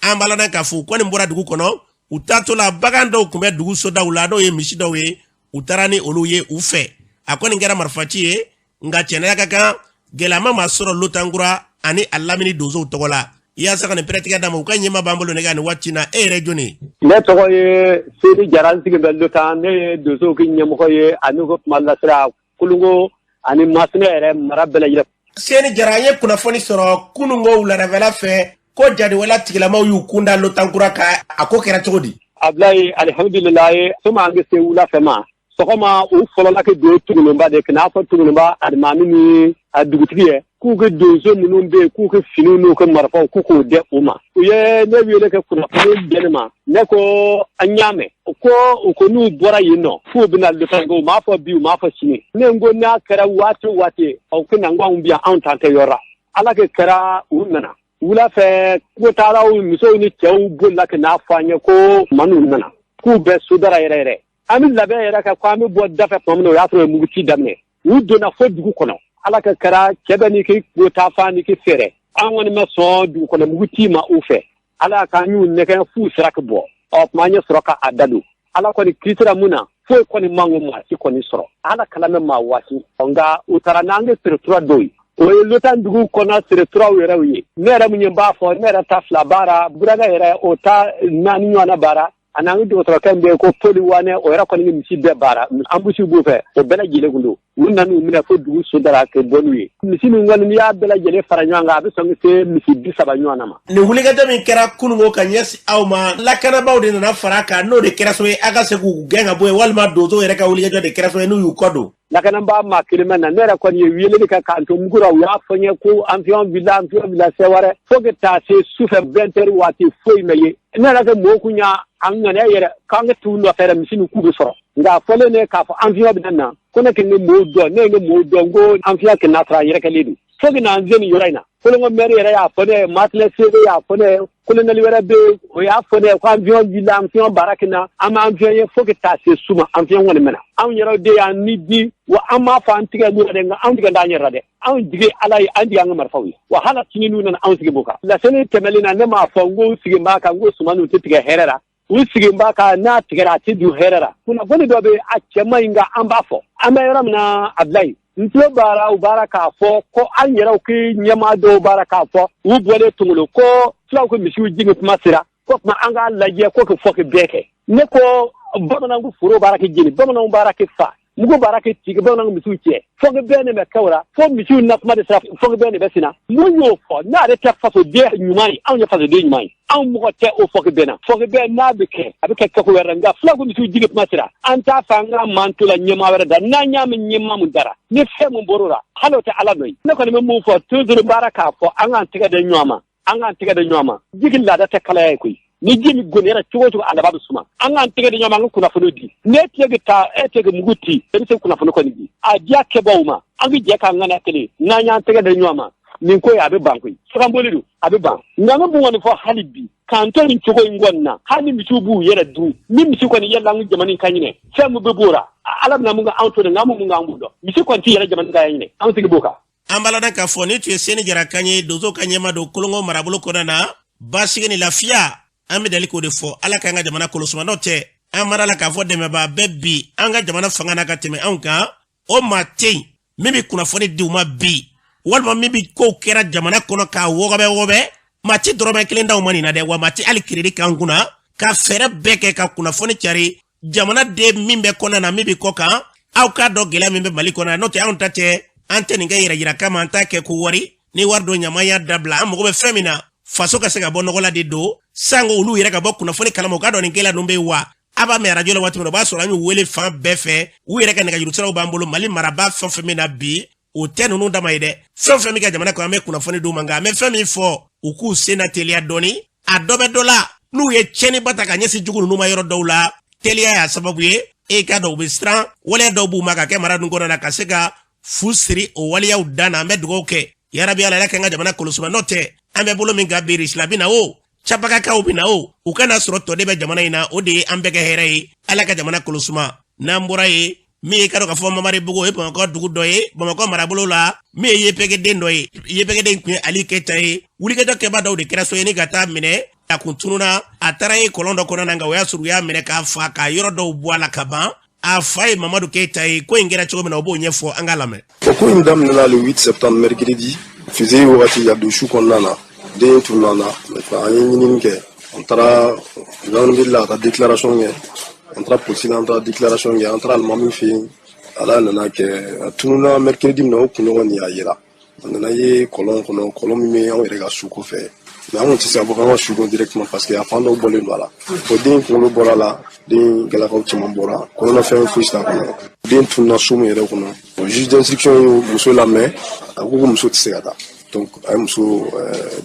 An b'a ladɔn k'a fɔ u kɔni bɔra dugu kɔnɔ, u taatɔ la, bagan dɔw tun bɛ dugu sodaw la, n'o ye misi dɔw ye, u taara ni olu ye u fɛ. A kɔni kɛra marifaci ye, nka cɛnaya ka kan, gɛlɛya ma maa sɔrɔ Lotankura ani a lamini donsow tɔgɔ la. Yaasa ka nin pɛrɛtigɛ d'a ma, u ka ɲɛmaa b'an bolo nɛgɛ nin waati na. E yɛrɛ jɔni? Ne tɔgɔ ye Seni Jara, n sigin bɛ Lotan. Ne ye donsow ka ɲɛmɔgɔ ye ani ko kuma lasira Kolongo ani Masina yɛrɛ mara bɛɛ lajɛlen. Seni Jara, an ye kunnafoni sɔrɔ kununko wuladafɛla fɛ ko jadiwala tigilamaw y'u kunda Lotankura kan. A ko kɛra cogo di? Abulayi, alihamudulilayi, somi an bɛ se wula fɛ ma, sɔgɔma u fɔlɔla ka don Tugulonba de, ka n'a fɔ Tugulonba alimami ni a dugutigi ye k'u ka donso minnu bɛ yen, k'u ka finiw n'u ka marifaw, k'u k'o di u ma. U ye ne wele ka kunnafoni di ne ma. Ne ko an y'a mɛn ko u ko n'u bɔra yen nɔ, k'u bɛna Lotan. U m'a fɔ bi, u m'a fɔ sini. Ne ko n'a kɛra waati o waati, aw ka na, n ko anw bi yan, anw t'an kɛ yɔrɔ la. Ala ka kɛra, u nana wula fɛ. Kotalaw musow ni cɛw bolila ka n'a fɔ an ye ko manu nana, k'u bɛ sodara yɛrɛ yɛrɛ. An bɛ labɛn yɛrɛ kɛ ko an bɛ bɔ dafɛ tuma min na, o y'a sɔrɔ u ye muguci daminɛ. U donna fo dugu kɔnɔ. Ala ka kɛra, cɛ bɛ n'i k'i kota fa n'i k'i fɛɛrɛ. An kɔni ma sɔn dugu kɔnɔ muguci ma u fɛ. Ala k'an y'u nɛgɛ f'u sera ka bɔ. Ɔ tuma an ye sɔrɔ ka a da don. Ala kɔni kisira mun na, foyi kɔni man ko maa si kɔni sɔrɔ. Ala kala bɛ maa waasi. Nka u taara n'an ka seretura dɔw ye, o ye Lotan dugu kɔnɔ sereturaw yɛrɛw ye. Ne yɛrɛ mun ye, n b'a fɔ, ne yɛrɛ ta fila baara, burankɛ yɛrɛ o ta naani ɲɔgɔnna baara, ani an ka dɔgɔtɔrɔkɛ min bɛ yen ko Poli Wane, o yɛrɛ kɔni misi bɛɛ baara, anbusi b'u fɛ, o bɛɛ lajɛlen kun don. U nan'u minɛ fo dugu sodara ka bɔ n'u ye. Misi min kɔni, n'i y'a bɛɛ lajɛlen fara ɲɔgɔn kan, a bɛ sɔn ka se misi 30 ɲɔgɔn na ma. Nin wulikajɔ min kɛra kununko ka ɲɛsin aw ma, lakanabaaw de nana fara a kan, n'o de kɛra sababu ye aw ka se k'u gɛn ka bɔ yen, walima donsow yɛrɛ ka wulikajɔ de kɛra sababu ye n'u y'u kɔ don? Lakanabaa maa kelen ma na. Ne yɛrɛ kɔni ye weleli kɛ k'an to mugu ra. U y'a fɔ n ye ko avion wulila, avion wulila sɛwɛrɛ, fo ka taa se sufɛ 20 heures waati, foyi ma ye. Ne yɛrɛ kɛ mɔgɔw kun y'a an ŋaniya yɛrɛ k'an ka t'u nɔfɛ yɛrɛ, misi nin k'u bɛ sɔrɔ. Nka a fɔlen ne k'a fɔ avion bɛna na, ko ne ka ne mɔgɔw dɔn, ne ye ne mɔgɔw dɔn ko avion kɛ n'a sɔrɔ a yɛrɛkɛlen don, fo ka n'an se nin yɔrɔ in na. Kolongo mɛri yɛrɛ y'a fɔ ne ye, Matinɛ Sebe y'a fɔ ne ye, kolonɛli wɛrɛ bɛ yen, o y'a fɔ ne ye ko avion wulila, avion baara kɛ na. An ma avion ye fo ka taa se su ma, avion kɔni mɛna. Anw yɛrɛ de y'an ni di wa, an m'a fɔ an tigɛ n'u dɛ, nka anw tigɛ t'an yɛrɛ la dɛ. Anw jigi Ala ye, an jigi an ka marifaw ye wa. Hali sini n'u nana, anw sigi b'o kan. Laseli tɛmɛlen na, ne m'a fɔ n ko sigi b'a kan, n ko suman tɛ tigɛ hɛrɛ la. U sigi b'a kan, n'a tigɛra, a tɛ dun hɛrɛ la. Kunnafoni dɔ bɛ a cɛ man ɲi, nka an b'a fɔ an bɛ yɔrɔ min na, a bila yen. N tulo baara u baara k'a fɔ ko an yɛrɛw k'i ɲɛmaa dɔw baara k'a fɔ u bɔlen tungolo ko fulaw ka misiw jigin kuma sera, ko tuma an k'a lajɛ ko ka fɔ ka bɛɛ kɛ. Ne ko bamananw ko foro baara kɛ jeni, bamananw baara kɛ fa mugu baara kɛ tigi, bamananw misiw cɛ fo ka bɛɛ ne bɛ kɛ o la, fo misiw na kuma de sera, fo ka bɛɛ ne bɛ senna. Mun y'o fɔ n'ale tɛ fasoden ɲuman ye? Anw ye fasoden ɲuman ye, anw mɔgɔ tɛ o fɔ ka bɛn na. Fɔ ka bɛn n'a bɛ kɛ, a bɛ kɛ kɛko wɛrɛ la. Nka fulaw ko misiw jigi kuma sera, an t'a fɛ an ka man to la ɲɛmaa wɛrɛ da. N'an y'a mɛn ɲɛmaa mun dara, ni fɛn mun bɔr'o la, hali o tɛ Ala nɔ ye. Ne kɔni bɛ mun fɔ toujours, baara k'a fɔ an k'an tɛgɛ di ɲɔgɔn ma, an k'an tɛgɛ di ɲɔgɔn ma. Jigi laada tɛ kalaya ye koyi. Ni ji min gɔniyara cogo o cogo, a laban bɛ suma. An k'an tɛgɛ di ɲɔgɔn ma, an ka kunnafoni di. Ne tɛ ka taa, e tɛ ka mugu ci, e bɛ se kunnafoni kɔni di a diya kɛbaaw ma. An bɛ jɛ k'an ŋaniya kelen, n'an y'an tɛgɛ di ɲɔgɔn ma, nin ko ye a bɛ ban koyi. Saganboli don, a bɛ ban. Nka an bɛ mun kɔni fɔ hali bi, k'an to nin cogo in kɔni na, hali ni misiw b'u yɛrɛ dun, ni misi kɔni yɛlɛla an jamana in kan ɲinɛ, fɛn min bɛ b'o la, Ala bɛna mun kɛ anw to nin, nka an bɛ mun kɛ, an b'o dɔn. Misi kɔni tɛ yɛlɛ jamana kan ɲinɛ, anw sigi b'o kan. An b'a ladɔn k'a fɔ nin tun ye Seni Jara kan ye, donso ka ɲɛma don Kolongo marabolo kɔnɔna na. Basigi ni lafiya, an bɛ dali k'o de fɔ. Ala k'an ka jamana kolosuma. N'o tɛ, an mara la k'a fɔ dɛmɛbaa bɛ bi an ka jamana fanga na ka tɛmɛ anw kan. O maa tɛ yen min bɛ kunnafoni di u ma bi, walima min bɛ kow kɛra jamana kɔnɔ k'a wɔgɔbɛ wɔgɔbɛ. Maa ti dɔrɔmɛ kelen d'aw ma nin na dɛ, wa maa ti hali kiridi k'an kunna ka fɛɛrɛ bɛɛ kɛ ka kunnafoni cari jamanaden min bɛ kɔnɔ na, min bɛ kɔ kan. Aw k'a dɔn gɛlɛya min bɛ Mali kɔnɔ. N'o tɛ, anw ta tɛ, an tɛ nin kɛ yɛrɛ yira kama, an t'a kɛ ko wari ni wari don ɲamaya dabila. An mago bɛ fɛn min na, faso ka se ka bɔ nɔgɔ la de don, sango olu yɛrɛ ka bɔ kunnafoni kalama, u k'a dɔn nin gɛlɛya ninnu bɛ yen. Wa a b'a mɛn arajo la waati min na, o b'a sɔrɔ an y'u wele fan bɛɛ fɛ, u yɛrɛ ka nɛgɛjuru siraw b'an bolo. Mali marabaa fɛn o fɛn min na bi, o tɛ ninnu dama ye dɛ. Fɛn o fɛn bɛ ka jamana kɔnɔ, an bɛ kunnafoni d'u ma. Nka an bɛ fɛn min fɔ, u k'u sen na teliya dɔɔni. A dɔ bɛ dɔ la, n'u ye tiɲɛniba ta ka ɲɛsin jugu ninnu ma yɔrɔ dɔw la, teliya y'a sababu ye. E k'a dɔn u bɛ siran waleya dɔw b'u ma ka kɛ mara dun kɔnɔ na, ka se ka fu siri o waleyaw dan na. An bɛ dugawu kɛ, yarabi Ala, Ala k'an ka jamana kolosuma. N'o tɛ, an bɛ bolo min kan bi, Risila bɛ na o, cabagakaw bɛ na o, u kana sɔrɔ tɔden bɛ jamana in na, o de ye an bɛɛ kɛ hɛrɛ ye. Ala ka jamana kolosuma. N'an bɔra yen, min ye ka dɔn k'a fɔ Mamaribugu, o ye Bamakɔ dugu dɔ ye Bamakɔ marabolo la, min ye yepɛgɛden dɔ ye. Yepɛgɛden tun ye Ali Keyita ye. Wulikajɔ kɛba dɔw de kɛra so ɲini ka taa minɛ. A kun tununa, a taara ye kɔlɔn dɔ kɔnɔ na, nka o y'a sɔrɔ u y'a minɛ k'a fa k'a yɔrɔ dɔw bɔ a la ka ban. A fa ye Mamadu Keyita ye. Ko in kɛra cogo min na, o b'o ɲɛfɔ, an k'a lamɛn. O ko in daminɛna le 8 septembre, mercredi, fitiri wagati ka don su kɔnɔna na. Den tununa na, an ye ɲinini kɛ, an taara gendarmerie la ka taa déclaration kɛ, an taara polisi la, an taara déclaration kɛ, an taara alimami fɛ yen. Ala nana kɛ, a tununa mercredi min na, o kunɲɔgɔn nin a yera, a nana ye kɔlɔn kɔnɔ, kɔlɔn min bɛ anw yɛrɛ ka su kɔfɛ. Mais an kun tɛ se ka bɔ k'an ka su dɔn directement, parce que a fan dɔw bɔlen don a la. O den kunkolo bɔra a la, den galakaw caman bɔra, kɔnɔnafɛn fosi t'a kɔnɔ. Den tununa so min yɛrɛ kɔnɔ, o juge d'instruction ye muso lamɛn, a ko ko muso tɛ se ka taa. Donc a ye muso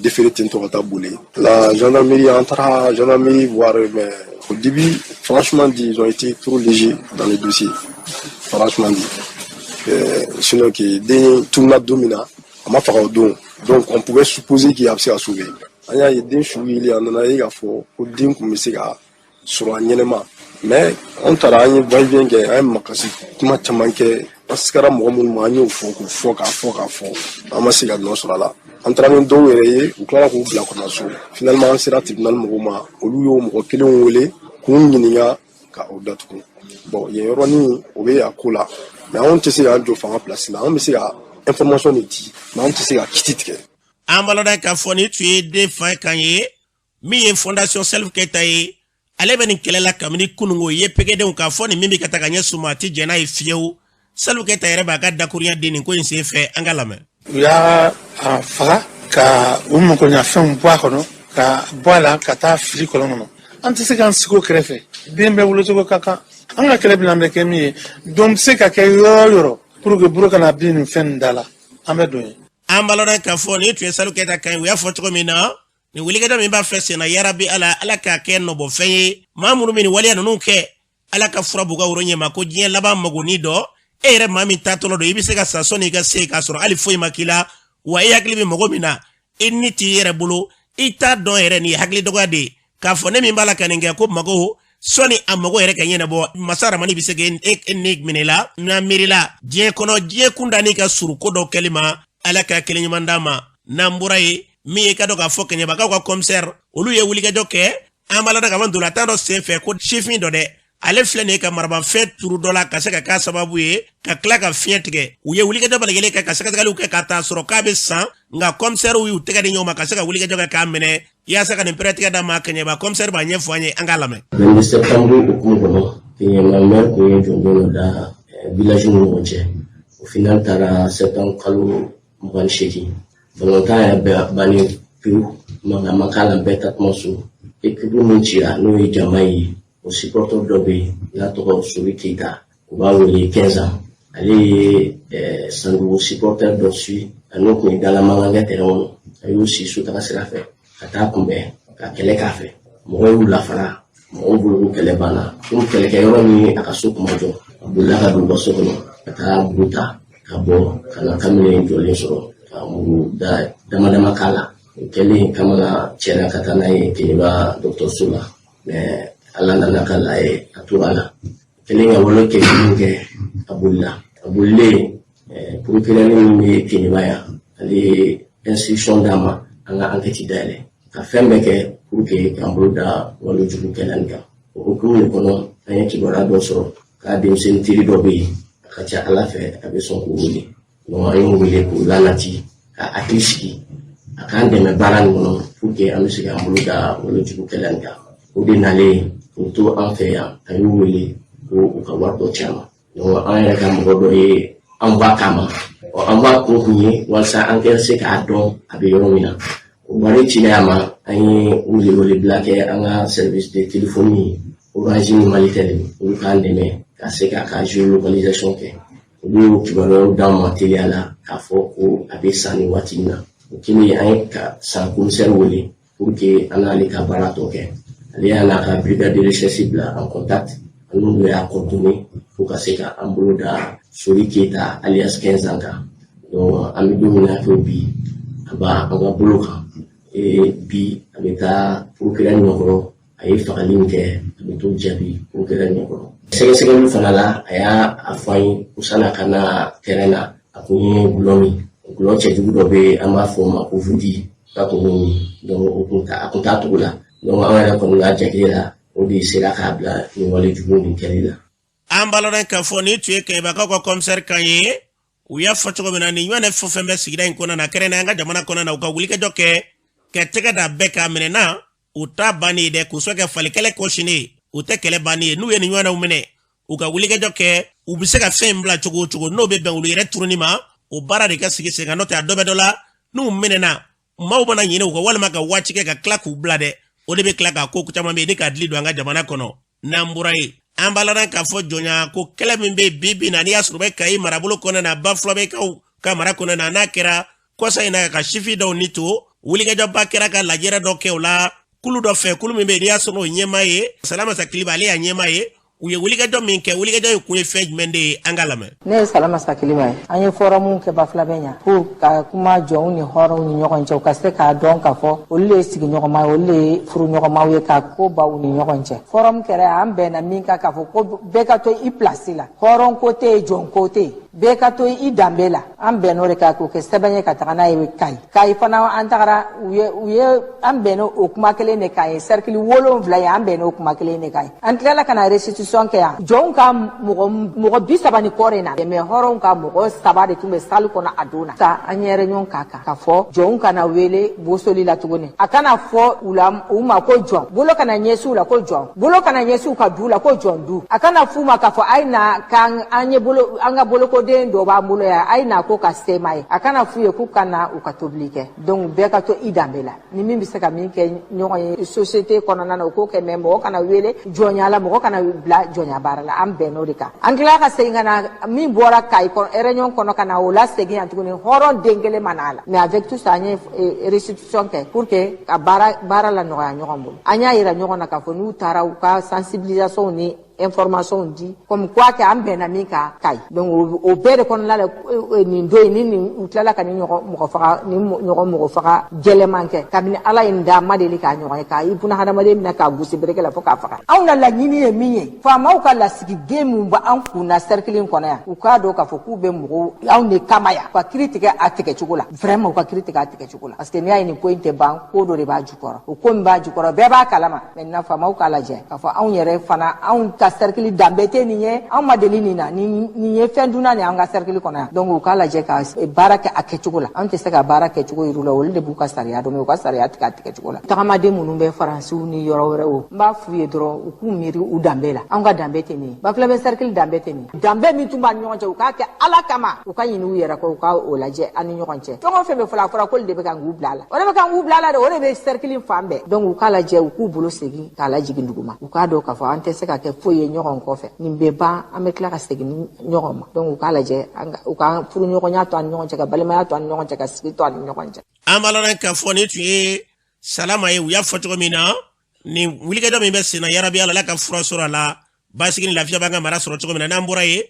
déféré ten tɔ ka taa boli. La gendarmerie, an taara gendarmerie voir, mais au début, franchement dit, ils ont été trop légers dans le dossier, franchement dit. Sinon que den tununa don min na, a ma faga o don, donc on pouvait supposer qu'il a bɛ se ka sauver. An y'a ye den su yeli, a nana ye k'a fɔ ko den kun bɛ se ka sɔrɔ a ɲɛnɛma. Mais an taara, an ye va et vient kɛ, an ye makasi kuma caman kɛ, an sigara mɔgɔ minnu ma, an y'o fɔ k'o fɔ k'a fɔ k'a fɔ, an ma se ka nɔ sɔrɔ a la. An taara ni dɔw yɛrɛ ye, u tilala k'u bila kɔnɔ so. Finalement, an sera tribunal mɔgɔw ma, olu y'o mɔgɔ kelenw wele k'u ɲininka ka o datugu. Bon, yen yɔrɔnin o bɛ a ko la, mais anw tɛ se k'an jɔ fanga place la. An bɛ se ka information de di, mais anw tɛ se ka kiti tigɛ. An baloda k'a fɔ nin tun ye den fa kan ye. Min ye Fondation Salif Keita ye, ale bɛ nin kɛlɛ la kabini kunungo ye pɛgɛdenw k'a fɔ nin min bɛ ka taa ka ɲɛ suma, a tɛ jɛn n'a ye fiyewu. Salif Keita yɛrɛ b'a ka dakurunya di nin ko in sen fɛ, an ka lamɛn. U y'a a faga ka u makoɲafɛnw bɔ a kɔnɔ, ka bɔ a la ka taa fili kɔlɔn kɔnɔ. An tɛ se k'an sigi o kɛrɛfɛ. Den bɛɛ wolocogo ka kan. An ka kɛlɛ bɛna bɛ kɛ min ye, don bɛ se ka kɛ yɔrɔ o yɔrɔ pour que buru kana bin nin fɛn nin da la, an bɛ don yen. An baloda k'a fɔ nin tun ye Salif Keita kan ye. U y'a fɔ cogo min na, nin wulikajɔ min b'a fɛ senna, yarabi Ala, Ala k'a kɛ nɔbɔfɛn ye. Maa minnu bɛ nin waleya ninnu kɛ, Ala ka fura b'u ka woro ɲɛma ko diɲɛ laban magoni dɔ. E yɛrɛ maa min taatɔlɔ don, i bɛ se ka sa sɔnni i ka se k'a sɔrɔ hali foyi ma k'i la. Wa e hakili bɛ mɔgɔ min na, i ni t'i yɛrɛ bolo, i t'a dɔn yɛrɛ. Nin ye hakili dɔgɔya de ye k'a fɔ ne min b'a la ka nin kɛ ko mago sɔnni a mago yɛrɛ ka ɲɛnabɔ, masa Ramani bɛ se k'e ni minɛ la n'a miiri la diɲɛ kɔnɔ. Diɲɛ kunda n'i ka surun ko dɔ kɛli ma, Ala ka kelen ɲuman d'a ma. N'an bɔra yen, min ye ka dɔn k'a fɔ Kɛɲɛbakaw ka commissaire, olu ye wulikajɔ kɛ. An b'a la ka bɔ ntolantan dɔ sen fɛ ko sifin dɔ dɛ, ale filɛ nin ye ka marabafɛn turu dɔ la ka se ka k'a sababu ye ka tila ka fiɲɛ tigɛ. U ye wulikajɔ bɛɛ lajɛlen kɛ ka sɛgɛsɛgɛliw kɛ ka taa sɔrɔ k'a bɛ san, nka commissaire y'u tɛgɛ di ɲɔgɔn ma ka se ka wulikajɔ kɛ k'a minɛ yaasa ka nin pɛrɛtigɛ d'a ma. Kɛɲɛba commissaire b'a ɲɛfɔ an ye, an k'a lamɛn. 22 septembre hukumu kɔnɔ, Kɛɲɛba maire kun ye jɔnjɔn dɔ da village ni ɲɔgɔn cɛ. O final taara septembre kalo 28. Balontan yɛrɛ bɛɛ bannen pewu, mankan ma k'a la, bɛɛ taatuma so. Équipe min cira, n'o ye Jama ye, o supporter dɔ bɛ yen n'a tɔgɔ Sori Keyita, u b'a wele 15 ans. Ale ye Sandugu supporter dɔ su, a n'o kun ye dalamankan kɛ terrain kɔnɔ. A y'o si sotaga sira fɛ ka taa kunbɛn ka kɛlɛ k'a fɛ. Mɔgɔw y'u lafara, mɔgɔw bolo ko kɛlɛ banna. Komi kɛlɛkɛyɔrɔ ni a ka so kuma jɔ, a bolila ka don u ka so kɔnɔ ka taa buru ta ka bɔ ka na kamalen jɔlen sɔrɔ ka muru da dama dama k'a la. O kɛlen, kamana cɛla ka taa n'a ye Keɲeba dɔgɔtɔrɔso la, mais Ala nana ka la ye, a tora la. Kɛlen ka wolo kɛ min kɛ, a bolila. A bolilen, procureur min bɛ Keɲeba yan, ale ye instruction d'a ma an ka enquête dayɛlɛ. Ka fɛn bɛɛ kɛ pour que k'an bolo da walejugukɛla nin kan. O hukumu de kɔnɔ, an ye kibaruya dɔ sɔrɔ k'a denmisɛnnin teri dɔ bɛ yen, a ka ca Ala fɛ a bɛ sɔn k'o wele. Donc an y'o wele k'o lanati, ka hakili sigi, a k'an dɛmɛ baara nin kɔnɔ pour que an bɛ se k'an bolo da walejugukɛla nin kan. O de nalen k'o to an fɛ yan, a y'u wele ko u ka wari dɔ ci a ma. Donc an yɛrɛ ka mɔgɔ dɔ ye envoi k'a ma. Ɔ envoi kun kun ye walasa an ka se k'a dɔn a bɛ yɔrɔ min na. O wari cilen a ma, an ye welewelebila kɛ an ka service de téléphonie Orange ni Malitel, olu k'an dɛmɛ ka se k'a ka géolocalisation kɛ. Olu y'o kibaruyaw d'an ma teliya la k'a fɔ ko a bɛ San nin waati in na. O kɛlen, an ye ka San commissaire wele pour que an n'ale ka baara tɔ kɛ. Ale y'a n'a ka brigade de recherche bila en contact, an n'olu y'a coordonné pour ka se ka an bolo da Sori Keyita alias 15 ans kan. Donc an bɛ don min na ko bi, a b'a an ka bolo kan. Bi a bɛ taa procureur ɲɛkɔrɔ. A ye fagali min kɛ, a bɛ t'o jaabi procureur ɲɛkɔrɔ. Sɛgɛsɛgɛli fana la, a y'a a fɔ an ye ko san'a ka na terrain na, a kun ye gulɔ min, gulɔ cɛjugu dɔ bɛ yen, an b'a fɔ o ma ko vudi, k'a kun y'o min. Donc o kun ta a kun t'a togo la. Donc an yɛrɛ kɔni ka jate la, o de sera k'a bila nin wale jugu nin kɛli la. An b'a lɔn k'a fɔ nin tun ye Kɛɲɛbakaw ka commissaire kan ye. U y'a fɔ cogo min na, nin ɲɔgɔnna fɛn fɛn bɛ sigida in kɔnɔna na, kɛrɛnkɛrɛnnenya an ka jamana kɔnɔna na, u ka wulikajɔ kɛ ka tɛgɛ da bɛɛ k'a minɛ na, u t'a bannen ye dɛ, k'u sɔn kɛ fali kɛlɛ kɔsinen ye, u tɛ kɛlɛ bannen ye. N'u ye nin ɲɔgɔnnaw minɛ, u ka wulikajɔ kɛ, u bɛ se ka fɛn in bila cogo o cogo n'o bɛ bɛn olu yɛrɛ turuni ma, o baara de ka sigi sen kan. N'o tɛ, a dɔ bɛ dɔ la, n'u minɛna, maaw mana ɲinɛ u kɔ walima ka waati kɛ ka tila k'u bila dɛ, o de bɛ tila k'a ko caman bɛ yen ni k'a dili don an ka jamana kɔnɔ. N'an bɔra yen, an b'a ladɔn k'a fɔ jɔnya ko kɛlɛ min bɛ bi bi na, n'i y'a sɔrɔ bɛ Kayi marabolo kɔnɔna na, Bafulabɛkaw ka mara kɔnɔna na, n'a kɛra kɔsa in na ka sifin dɔw ni to, wulikajɔba kɛra ka lajɛrɛ dɔ kɛ o la kulu dɔ fɛ, kulu min bɛ yen n'i y'a sɔrɔ o ɲɛmaa ye Salamasa Kiliba, ale y'a ɲɛmaa ye. U ye wulikajɔ min kɛ, wulikajɔ in kun ye fɛn jumɛn de ye? An ka lamɛn. Ne ye Salamasa Kiliba ye. An ye forum kɛ Bafulabɛ ɲa pour ka kuma jɔnw ni hɔrɔnw ni ɲɔgɔn cɛ, u ka se k'a dɔn k'a fɔ olu le ye sigiɲɔgɔnma ye, olu le ye furuɲɔgɔnmaw ye, ka ko baw ni ɲɔgɔn cɛ. Forum kɛra, an bɛnna min kan, k'a fɔ ko bɛɛ ka to i place la, hɔrɔn ko tɛ yen, jɔn ko tɛ yen, bɛɛ ka to i danbe la. An bɛnn'o de kan k'o kɛ sɛbɛn ye ka taga n'a ye Kayi. Kayi fana, an tagara, u ye an bɛnna o kuma kelen de kan ye. Cercle 7 ye, an bɛnna o kuma kelen de kan ye. An tilala ka na restitution kɛ yan. Jɔnw ka mɔgɔ 30 ni kɔ de na, mais hɔrɔnw ka mɔgɔ saba de tun bɛ salle kɔnɔ a don na. Sa an ye réunion k'a kan k'a fɔ jɔnw kana wele bosoli la tuguni, a kana fɔ u la u ma ko jɔn, bolo kana ɲɛsin u la ko jɔn, bolo kana ɲɛsin u ka du la ko jɔn du, a kana f'u ma k'a fɔ a ye na k'an an ye bolo, an ka bolokoden dɔ b'an bolo yan, a ye na ko ka sema ye, a kana f'u ye k'u ka na u ka tobili kɛ. Donc bɛɛ ka to i danbe la, ni min bɛ se ka min kɛ ɲɔgɔn ye société kɔnɔna na, o k'o kɛ, mais mɔgɔ kana wele jɔnya la, mɔgɔ kana bila jɔnya baara la. An bɛnn'o de kan. An tilala ka segin ka na, min bɔra Kayi réunion kɔnɔ ka na o la segin yan tuguni, hɔrɔn den kelen ma n'a la. Mais avec tout ça, an ye restitution kɛ pour que ka baara la nɔgɔya ɲɔgɔn bolo. An y'a yira ɲɔgɔn na k'a fɔ n'u taara u ka sensibilisation ni information di comme quoi que an bɛnna min kan Kayi. Donc o bɛɛ de kɔnɔna la, nin don in ni nin u tilala ka ni ɲɔgɔn mɔgɔ faga, ni ɲɔgɔn mɔgɔ faga jɛlɛman kɛ. Kabini Ala ye nin da, ma deli k'a ɲɔgɔn ye, k'a i buna hadamaden minɛ k'a gosi bereke la fo k'a faga. Anw na laɲini ye min ye, faamaw ka lasigiden min bɛ an kun na cercle in kɔnɔ yan, u k'a dɔn k'a fɔ k'u bɛ mɔgɔw anw de kama yan, u ka kiiri tigɛ a tigɛ cogo la, vraiment u ka kiiri tigɛ a tigɛ cogo la, parce que n'i y'a ye nin ko in tɛ ban, ko dɔ de b'a jukɔrɔ. O ko min b'a jukɔrɔ, bɛɛ b'a kalama. Maintenant faamaw k'a lajɛ k'a fɔ anw yɛrɛ fana, anw ka cercle danbe tɛ nin ye, anw ma deli nin na, nin ye fɛn dunna nin an ka cercle kɔnɔ yan. Donc u k'a lajɛ ka baara kɛ a kɛcogo la. Anw tɛ se ka baara kɛcogo yir'u la, olu de b'u ka sariya dɔn, u ka sariya tigɛ a tigɛcogo la. Tagamaden minnu bɛ Faransiw ni yɔrɔ wɛrɛw, n b'a f'u ye dɔrɔn u k'u miiri u danbe la. Anw ka danbe tɛ nin ye, Bafulabɛ cercle danbe tɛ nin ye. Danbe min tun b'an ni ɲɔgɔn cɛ, u k'a kɛ Ala kama, u ka ɲini u yɛrɛ kɔ, u ka o lajɛ an ni ɲɔgɔn cɛ. Fɛn o fɛn bɛ fɔlɔ, a fɔra k'olu de bɛ kan k'u bila a la, o de bɛ kan k'u bila a la dɛ, o de bɛ cercle fan bɛɛ. Donc u k'a lajɛ, u k'u bolo segin k'a lajigin duguma, u k'a dɔn k'a fɔ an tɛ se ka kɛ foyi ye ɲɔgɔn kɔfɛ, nin bɛ ban, an bɛ tila ka segin ni ɲɔgɔn ma. Donc u k'a lajɛ, u ka furuɲɔgɔnya to an ni ɲɔgɔn cɛ, ka balimaya to an ni ɲɔgɔn cɛ, ka sigi to an ni ɲɔgɔn cɛ. An b'a lɔn k'a fɔ nin tun ye Salama ye. U y'a fɔ cogo min na, nin wulikajɔ min bɛ sen na, yarabi Ala ka fura sɔrɔ a la, basigi ni lafiya b'an ka mara sɔrɔ cogo min na. N'an bɔra yen,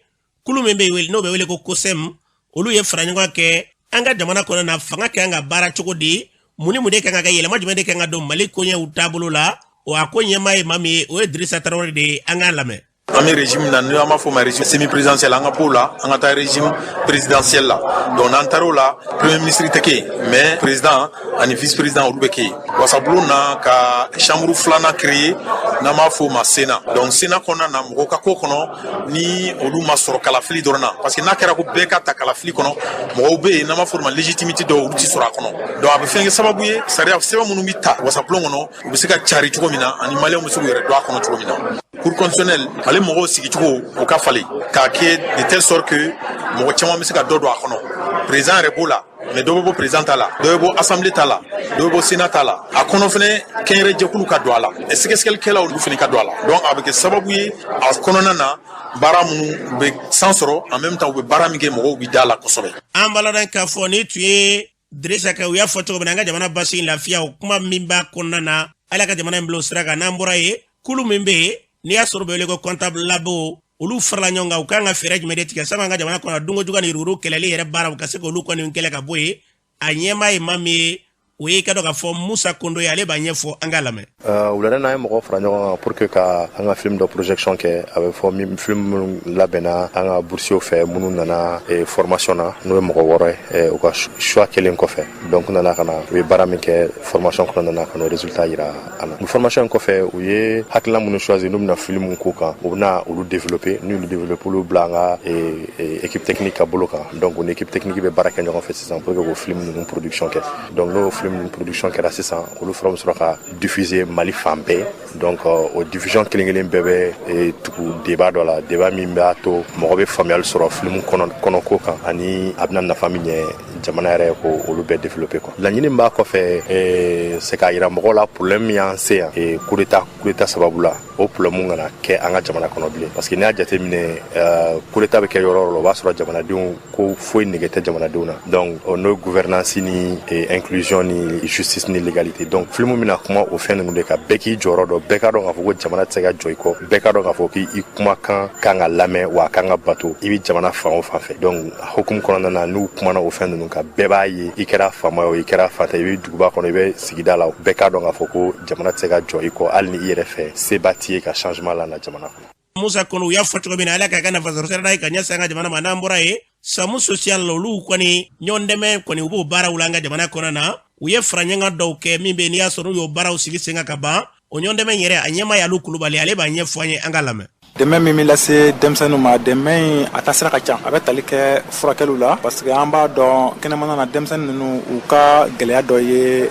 kulu min bɛ wele, n'o bɛ wele ko COSEM, olu ye fara ɲɔgɔn kɛ an ka jamana kɔnɔ na, fanga kan ka baara cogo di, mun ni mun de kan ka kɛ, yɛlɛma jumɛn de kan ka don Mali koɲɛw taabolo la. O a ko ɲɛmaa ye maa min ye, o ye Dirisa Tarawele de ye. An k'a lamɛn. An bɛ régime na, n'an b'a fɔ o ma régime semi présidentiel. An ka b'o la, an ka taa régime présidentiel la. Donc n'an taar'o la, premier ministre tɛ kɛ yen, mais président ani vice président, olu bɛ kɛ yen. Wasabulon na ka chambre filanan créer, n'an b'a fɔ o ma Sénat. Donc Sénat kɔnɔna na, mɔgɔw ka ko kɔnɔ ni olu ma sɔrɔ kalafili dɔrɔn na, parce que n'a kɛra ko bɛɛ ka ta kalafili kɔnɔ, mɔgɔw bɛ yen n'an b'a fɔ o ma légitimité dɔw, olu ti sɔrɔ a kɔnɔ. Donc a bɛ fɛn kɛ sababu ye, sariya sɛbɛn minnu bɛ ta wasabulon kɔnɔ, u bɛ se ka cari cogo min na, ani Maliyɛnw bɛ se k'u yɛrɛ dɔn a kɔnɔ cogo min na. Cour constitutionnelle, ale mɔgɔw sigicogo, o ka falen k'a kɛ de telle sorte que mɔgɔ caman bɛ se ka dɔ don a kɔnɔ. Président yɛrɛ b'o la, mais dɔ bɛ bɔ président ta la, dɔ bɛ bɔ assemblée ta la, dɔ bɛ bɔ Sénat ta la. A kɔnɔ fɛnɛ, kɛnyɛrɛ jɛkulu ka don a la, sɛgɛsɛgɛlikɛlaw, olu fɛnɛ ka don a la. Donc a bɛ kɛ sababu ye, a kɔnɔna na, baara minnu bɛ san sɔrɔ, en même temps u bɛ baara min kɛ, mɔgɔw bɛ da la kosɛbɛ. An b'a ladɔn k'a fɔ ni tun ye Dirisa kɛ, u y'a fɔ cogo min na, an ka jamana basigi, lafiya, o kuma min b'a kɔnɔna na, Ala ka jamana in bila o sira kan. N'an bɔra yen, kulu min bɛ yen n'i y'a sɔrɔ bɛ wele ko comptable labo, olu farala ɲɔgɔn kan, u kan ka fɛɛrɛ jumɛn de tigɛ sabu an ka jamana kɔnɔ dunko jugu ni yuruguyurugu kɛlɛli yɛrɛ baara, u ka se k'olu kɔni kɛlɛ ka bɔ yen. A ɲɛmaa ye maa min ye, o ye i ka dɔn k'a fɔ Musa Kondo ye, ale b'a ɲɛfɔ, an k'a lamɛn. Wulada n'an ye mɔgɔw fara ɲɔgɔn kan pour que ka an ka film dɔ projection kɛ. A bɛ fɔ min, film minnu labɛnna an ka boursiers fɛ, minnu nana formation na, n'o ye mɔgɔ 6 ye, u ka choix kɛlen kɔfɛ. Donc u nana ka na, u ye baara min kɛ formation kɔnɔna na, ka n'o résultat yira an na. Formation in kɔfɛ, u ye hakilina minnu choisi, n'u bɛna film k'u kan, u bɛna olu développer. N'u y'olu développer, olu bila an ka équipe technique ka bolo kan. Donc u ni équipe technique bɛ baara kɛ ɲɔgɔn fɛ sisan pour que k'o film ninnu production kɛ. Donc n'o film ninnu production kɛra sisan, olu fana bɛ sɔrɔ ka diffuser Mali fan bɛɛ. Donc o diffusion kelen kelen bɛɛ bɛ tugu débat dɔ la, débat min b'a to mɔgɔ bɛ faamuyali sɔrɔ film kɔnɔko kan, ani a bɛna nafa min ɲɛ jamana yɛrɛ, ko olu bɛɛ développer quoi. Laɲini min b'a kɔfɛ, c'est k'a yira mɔgɔw la problème min y'an se yan, coup d'état sababu la, o problème kana kɛ an ka jamana kɔnɔ bilen. Parce que n'i y'a jateminɛ, coup d'état bɛ kɛ yɔrɔ o yɔrɔ, o b'a sɔrɔ jamanadenw ko foyi nege tɛ jamanadenw na. Donc n'o ye gouvernance ni inclusion ni justice ni légalité. Donc film bɛna kuma o fɛn ninnu de kan. Bɛɛ k'i jɔyɔrɔ dɔn, bɛɛ ka dɔn k'a fɔ ko jamana tɛ se ka jɔ i kɔ, bɛɛ ka dɔn k'a fɔ k'i kumakan kan ka lamɛn, wa a kan ka bato, i bɛ jamana fan o fan fɛ. Donc hukumu kɔnɔna na, n'u kumana o fɛn ninnu kan, bɛɛ b'a ye, i kɛra faama ye o, i kɛra fatan, i bɛ duguba kɔnɔ, i bɛ sigida la, bɛɛ k'a dɔn k'a fɔ ko jamana tɛ se ka jɔ i kɔ, hali ni i yɛrɛ fɛ seba t'i ye ka changement la na jamana kɔnɔ. Musa Kono, u y'a fɔ cogo min na, Ala k'a ka nafasɔrɔ sira ye ka ɲɛsin an ka jamana ma. N'an bɔra yen, Samu social, olu kɔni ɲɔgɔn dɛmɛ kɔni, u b'o baaraw la an ka jamana kɔnɔ na. U ye faraɲɔgɔnkan dɔw kɛ min bɛ n'i y'a sɔrɔ u y'o baaraw sigi sen kan ka ban. O ɲɔgɔn dɛmɛ yɛrɛ, a ɲɛmaa y'Alu Kulubali, ale b'a ɲɛfɔ an ye, an ka lamɛn. Dɛmɛ min bɛ lase denmisɛnninw ma, dɛmɛ in a taasira ka ca. A bɛ tali kɛ furakɛliw la, parce que an b'a dɔn kɛnɛmana na, denmisɛnnin ninnu, u ka gɛlɛya dɔ ye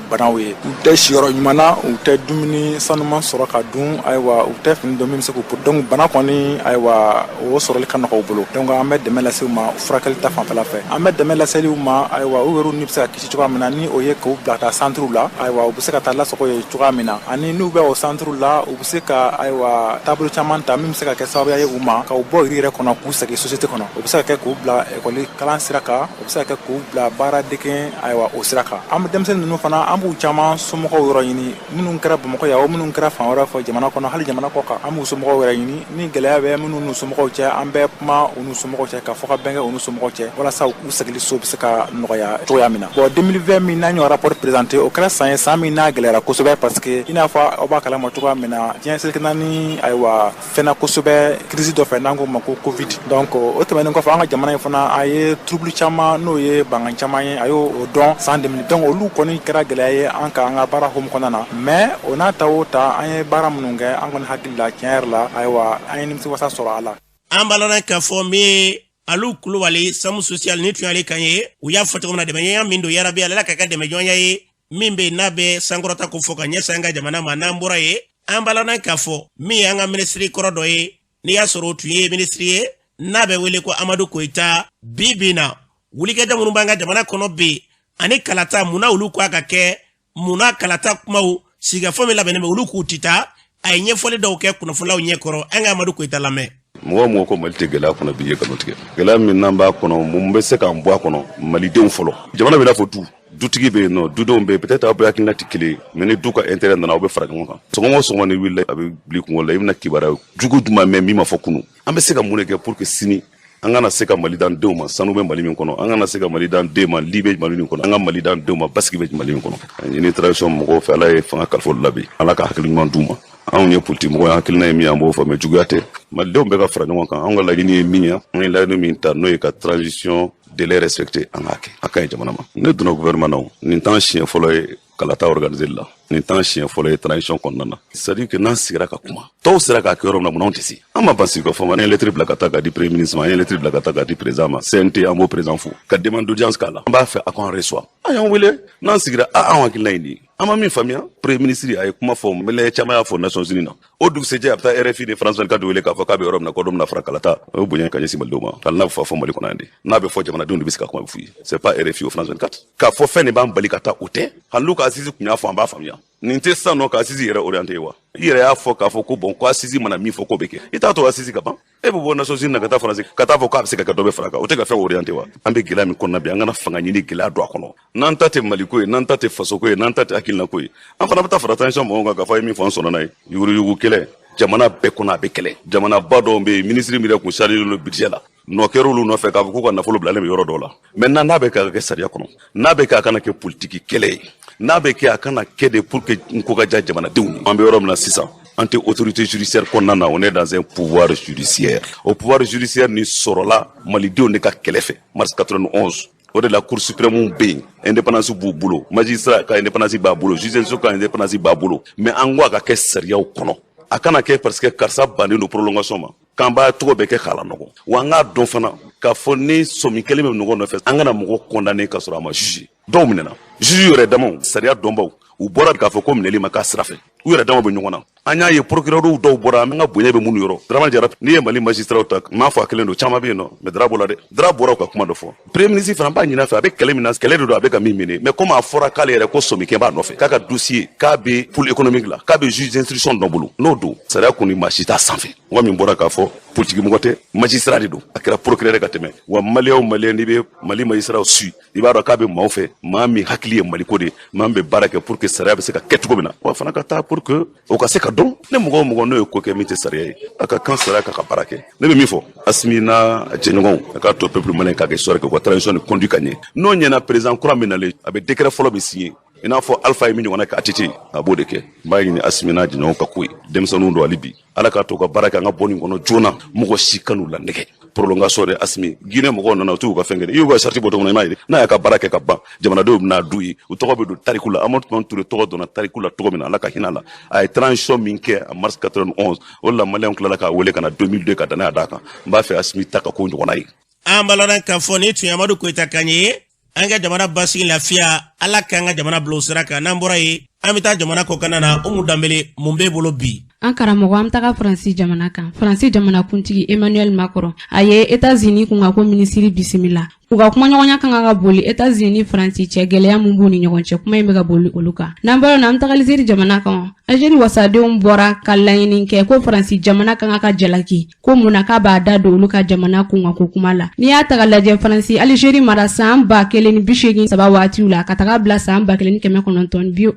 banaw ye. U tɛ siyɔrɔ ɲuman na, u tɛ dumuni sanuman sɔrɔ ka dun, ayiwa, u tɛ fini don min bɛ se k'u. Donc bana kɔni, ayiwa, o sɔrɔli ka nɔgɔ u bolo. Donc an bɛ dɛmɛ lase u ma furakɛli ta fanfɛla fɛ. An bɛ dɛmɛ laseli u ma, ayiwa, u yɛrɛ ni bɛ se ka kisi cogoya min na, ni o ye k'u bila ka taa santiriw la, ayiwa, u bɛ se ka taa lasago yen cogoya min na, ani n'u bɛ o santiriw la, u bɛ se ka, ayiwa, taabolo caman ta min bɛ se ka kɛ sababu ye u ma ka u bɔ yiri yɛrɛ kɔnɔ k'u segin société kɔnɔ. O bɛ se ka kɛ k'u bila ekɔli kalan sira kan, o bɛ se ka kɛ k'u bila baara dege, ayiwa, o sira kan. An bɛ denmisɛnnin ninnu fana, an b'u caman somɔgɔw yɔrɔ ɲini, minnu kɛra Bamakɔ yan o, minnu kɛra fan wɛrɛ fɛ jamana kɔnɔ, hali jamana kɔ kan, an b'u somɔgɔw yɛrɛ ɲini. Ni gɛlɛya bɛ minnu n'u somɔgɔw cɛ, an bɛ kuma u n'u somɔgɔw cɛ ka fɔ ka bɛn kɛ u n'u somɔgɔw cɛ, walasa u segili so bɛ se ka nɔgɔya cogoya min na. Bon, 2020 min n'an y'o rapport présenté, o kɛra san ye, san min n'a gɛlɛyara kosɛbɛ, parce que i n'a fɔ aw b'a kalama cogoya min na, diɲɛ seleke naani, ayiwa, fɛnna kosɛbɛ crise dɔ fɛ n'an k'o ma ko Covid. Donc o tɛmɛnen kɔfɛ, an ka jamana in fana, a ye trouble caman, n'o ye bangan caman ye, a y'o dɔn san 2000. Donc olu kɔni kɛra gɛlɛya ye an ka an ka baara hokumu kɔnɔna na. Mais o n'a ta o ta, an ye baara minnu kɛ, an kɔni hakili la, tiɲɛ yɛrɛ la, ayiwa, an ye nimisiwasa sɔrɔ a la. An b'a lɔn k'a fɔ min ye Alu Kulubali, Samu social, ni tun y'ale kan ye. U y'a fɔ cogo min na, dɛmɛɲɔgɔnya min don, yarabi Ala ka kɛ dɛmɛɲɔgɔnya ye min bɛ yen n'a bɛ sankɔrɔta ko fɔ ka ɲɛsin an ka jamana ma. N'an bɔra yen, an b'a lɔn k'a fɔ min ye an ka minisiri kɔrɔ dɔ ye, n'i y'a sɔrɔ o tun ye minisiri ye n'a bɛ wele ko Amadu Koyita, bi bi in na, wulikajɔ minnu b'an ka jamana kɔnɔ bi ani kalata, munna olu ko a ka kɛ, munna kalata kumaw sigikafɔ min labɛnnen bɛ, olu k'u ti taa, a ye ɲɛfɔli dɔw kɛ kunnafonilaw ɲɛkɔrɔ. An ka Amadu Koyita lamɛn. Mɔgɔ o mɔgɔ ko Mali tɛ gɛlɛya kɔnɔ bi, ye nkalon tigɛ. Gɛlɛya min n'an b'a kɔnɔ, mun bɛ se k'an bɔ a kɔnɔ? Malidenw fɔlɔ. Jamana bɛ n'a fɔ du, dutigi bɛ yen nɔ, dudenw bɛ yen. Peut-être aw bɛɛ hakilina tɛ kelen ye, mais ni du ka intérêt nana, aw bɛ fara ɲɔgɔn kan. Sɔgɔma o sɔgɔma ni wulila, a bɛ bila i kunkolo la, i bɛna kibaruya jugu jumɛn mɛn min ma fɔ kunun? An bɛ se ka mun de kɛ pour que sini an kana se ka Mali d'an denw ma, sanu bɛ Mali min kɔnɔ, an kana se ka Mali d'an den ma, li bɛ Mali min kɔnɔ, an ka Mali d'an denw ma, basigi bɛ Mali min kɔnɔ? A ɲini transition mɔgɔw fɛ, Ala ye fanga kalifa olu la bi, Ala ka hakili ɲuman d'u ma. Anw ye politikimɔgɔ ye, hakilina ye min ye, an b'o fɔ, mais juguya tɛ. Malidenw bɛɛ ka fara ɲɔgɔn kan. Anw ka laɲini ye min ye, an ye laɲini min ta, n'o ye ka transition délai respecté, an k'a kɛ, a ka ɲi jamana ma. Ne donna gouvernement na, nin t'an siɲɛ fɔlɔ ye kalata organiser la, nin t'an siɲɛ fɔlɔ ye transition kɔnɔna na. C'est à dire que n'an sigira ka kuma, tɔw sera k'a kɛ yɔrɔ min na, mun anw tɛ se? An ma ban sigi ka fɔ ma. An ye lettre bila ka taa k'a di premier ministre ma, an ye lettre bila ka taa k'a di président ma. CNT, an b'o président fo ka demande d'audience k'a la. An b'a fɛ a k'an reçoit. An y'an wele, n'an sigira, a anw hakilina ye nin ye. An ma min faamuya, premier ministre a ye kuma fɔ, maliyɛn caman y'a fɔ Nations Unies na. O dugusɛjɛ, a bɛ taa RFI ni France 24 wele k'a fɔ k'a bɛ yɔrɔ min na, ko don bɛna fara kalata. O ye bonya ka ɲɛsin malidenw ma. Hali n'a bɛ fɔ Mali kɔnɔ yan de, n'a bɛ fɔ, jamanadenw de bɛ se ka kuma bɛ f'u ye. C'est pas RFI o France 24 k'a fɔ fɛn de b'an bali ka taa, o tɛ. Hali n'u ka assise tun y'a fɔ, an b'a faamuya. Nin tɛ sisan nɔ ka assise yɛrɛ orienté wa? I yɛrɛ y'a fɔ k'a fɔ ko bon, ko assise mana min fɔ, k'o bɛ kɛ. I t'a to assise ka ban, e bɛ bɔ Nations Unies na ka taa France ka taa fɔ k'a bɛ se ka kɛ, dɔ bɛ fara kan. O tɛ ka fɛn orienté wa? An bɛ gɛlɛya min kɔnɔna bi, an kana fanga ɲini gɛlɛya don a kɔnɔ. N'an ta tɛ Maliko ye, n'an ta tɛ fasoko ye, n'an ta tɛ hakilinako ye, an fana bɛ taa fara transition mɔgɔw kan k'a fɔ a ye min fɔ, an sɔnna n'a ye. Yuguyugu kɛlɛ, jamana bɛɛ kɔnɔ a bɛ kɛlɛ. Jamanaba dɔw bɛ yen, minisiri min yɛrɛ kun chargé don budget la, nɔ kɛra olu nɔfɛ k'a fɔ k'u ka nafolo bilalen bɛ yɔrɔ dɔw la. Maintenant, n'a bɛ ka kɛ sariya kɔnɔ, n'a bɛ kɛ, a kana kɛ politiki kɛlɛ ye. N'a bɛ kɛ, a kana kɛ de pour que n ko ka diya jamanadenw ye. An bɛ yɔrɔ min na sisan, an tɛ autorité judiciaire kɔnɔna na, on est dans un pouvoir judiciaire. O pouvoir judiciaire ni sɔrɔla malidenw de ka kɛlɛ fɛ mars 91. O de la, Cour suprême bɛ yen, indépendance b'u bolo, magistrat ka indépendance b'a bolo, juge ka indépendance b'a bolo. Mais an ko a ka kɛ sariyaw kɔnɔ, a kana kɛ parce que karisa bannen don prolongation ma, k'an b'a tɔgɔ bɛɛ kɛ k'a la nɔgɔ. Wa an k'a dɔn fana k'a fɔ ni sɔmi kelen bɛ mɔgɔ nɔfɛ, an kana mɔgɔ condamné ka sɔrɔ a ma juge. Dɔw minɛna, juge yɛrɛ damaw, sariya dɔnbaw, u bɔra k'a fɔ ko minɛli ma k'a sira fɛ. U yɛrɛ damaw bɛ ɲɔgɔn na. An y'a ye, procureur dɔw bɔra, an ka bonya bɛ minnu yɔrɔ. Dramane Jara, n'i ye Mali magistrat ta, n m'a fɔ a kelen don, caman bɛ yen nɔ, mais Dra bɔra dɛ, Dra bɔra ka kuma dɔ fɔ. Premier ministre fana b'a ɲini a fɛ, a bɛ kɛlɛ min na, kɛlɛ de don, a bɛ ka min mener. Mais comme a fɔra k'ale yɛrɛ ko sɔmikɛ b'a nɔfɛ, k'a ka dossier k'a bɛ pôle économique la, k'a bɛ juge d'instruction dɔ bolo, n'o don, sariya kɔni maa si t'a sanfɛ. Mɔgɔ min bɔra k'a fɔ, politique mɔgɔ tɛ, magistrat de don, a kɛra procureur ka tɛmɛ. Wa maliyɛn o maliyɛn, n'i bɛ Mali magistrat su, i b'a dɔn k'a bɛ maaw fɛ, maa min hakili ye Maliko de ye, maa min bɛ baara kɛ pour que sariya bɛ se ka kɛ cogo min na. Wa fana ka taa pour que o ka se ka dɔn ne mɔgɔ o mɔgɔ n'o ye ko kɛ min tɛ sariya ye, a ka kan sariya ka baara kɛ. Ne bɛ min fɔ Asimi n'a jɛɲɔgɔnw, a k'a to peuple malien k'a kɛ sɔrɔ kɛ u ka transition ni conduit ka ɲɛ. N'o ɲɛna, président kura min nalen, a bɛ décret fɔlɔ min signé, i n'a fɔ Alpha ye min ɲɔgɔnna kɛ ATT, a b'o de kɛ. N b'a ɲini Asimi n'a jɛɲɔgɔnw ka ko ye, denmisɛnninw don hali bi, Ala k'a to u ka baara kɛ, an ka bɔ nin kɔnɔ joona. Mɔgɔ si kan'u la nɛgɛ prolongation de. Asimi, Guinée mɔgɔw nana, u t'u ka fɛn kɛ, i y'u ka charte bɔ cogo min na, i m'a ye. N'a y'a ka baara kɛ ka ban, jamanadenw bɛna du ye, u tɔgɔ bɛ don tariku la. Amadu Tumani Ture tɔgɔ donna tariku la cogo min na, Ala ka hinɛ a la, a ye transition min kɛ en mars 91, o de la maliyɛnw tilala k'a wele ka na 2002 ka danaya d'a kan. N b'a fɛ Asimi ta ka ko ɲɔgɔnna ye. An b'a k'a fɔ ni tun ye Amadu Koyita kan ye. An ka jamana basigi, lafiya, Ala k'an ka jamana bila o sira kan. N'an bɔra yen, an bɛ taa jamana kɔkanna na. Umu Danbele, mun b'e bolo bi? An karamɔgɔ, an bɛ taga Faransi jamana kan. Faransi jamanakuntigi Emmanuel Macron, a ye Etats-Unis kun ka ko minisiri bisimila. U ka kumaɲɔgɔnya kan ka boli Etats-Unis ni Faransi cɛ, gɛlɛya mun b'u ni ɲɔgɔn cɛ, kuma in bɛ ka boli olu kan. N'an bɔra na, an bɛ taga Alizeri jamana kan. Alizeri wasadenw bɔra ka laɲini kɛ ko Faransi jamana kan ka jalaki ko mun na k'a b'a da don olu ka jamana kunkanko kuma la. N'i y'a ta ka lajɛ, Faransi Alizeri mara san 1083 waatiw la ka taga bila san 1962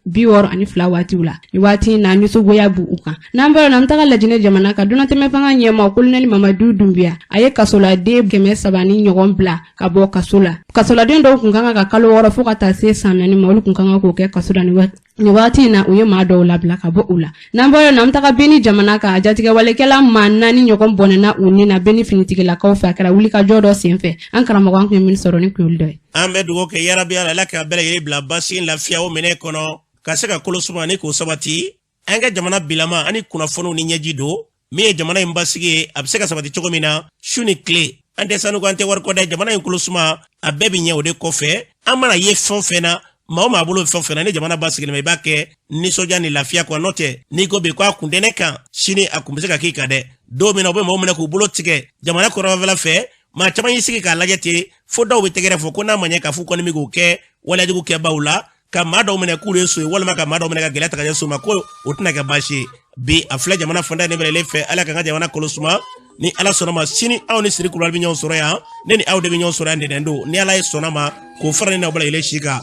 waatiw la, ni waati in na nisɔngoya b'u kan. N'an bɔra na, an bɛ taga Lajinɛ jamana kan. Donatɛmɛ fanga ɲɛmaa kolonɛli Mamadu Dunbiya, a ye kasoladen 300 ni ɲɔgɔn bila ka bɔ kaso la. Kasoladen dɔw kun kan ka kalo 6 fo ka taa se san 4 ma, olu kun kan ka k'o kɛ kaso la. Nin waati in na, u ye maa dɔw labila ka bɔ u la. N'an bɔra na, an bɛ taga Beni jamana kan. Jatigɛwalekɛla maa 4 ɲɔgɔn bɔnɛna u ni na Beni finitigilakaw fɛ, a kɛra wulikajɔ dɔ senfɛ. An karamɔgɔ, an kun ye min sɔrɔ ni kun y'olu dɔ ye. An bɛ dugawu kɛ, yarabi Ala k'a bɛɛ lajɛlen bila basi lafiya o minɛ kɔnɔ, ka se ka kolo suma ni k'o sabati. An ka jamana bilama ani kunnafoniw ni ɲɛji don min ye jamana in basigi ye, a bɛ se ka sabati cogo min na su ni tile. An tɛ sanu, an tɛ wari kɔ dɛ. Jamana in kolo suma, a bɛɛ bɛ ɲɛ o de kɔfɛ. An mana ye fɛn o fɛn na, maa o maa bolo fɛn o fɛn na, ni jamana basigilen bɛ, i b'a kɛ nisɔndiya ni lafiya kɔ. N'o tɛ, n'i ko bi k'a kun tɛ ne kan, sini a kun bɛ se ka k'i kan dɛ. Don min na u bɛ maaw minɛ k'u bolo tigɛ jamana kɔrɔnfɛla fɛ, maa caman y'i sigi k'a lajɛ ten, fo dɔw bɛ tɛgɛrɛ fɔ ko n'a ma ɲɛ k'a f'u kɔni bɛ k'o kɛ waleyajugu kɛbaw la, ka maa dɔw minɛ k'olu ye so ye, walima ka maa dɔw minɛ ka gɛlɛya ta ka ɲɛsin u ma, ko o tɛna kɛ baasi ye. Bi a filɛ jamana fanda ne bɛlɛlen fɛ. Ala k'an ka jamana kolo suma. Ni Ala sɔnna ma, sini aw ni Siri Kulubali bɛ ɲɔgɔn sɔrɔ yan, ne ni aw de bɛ ɲɔgɔn sɔrɔ yan ntɛnɛn don, ni Ala ye sɔnna ma, k'o fara ne n'aw bɛɛ lajɛlen si kan.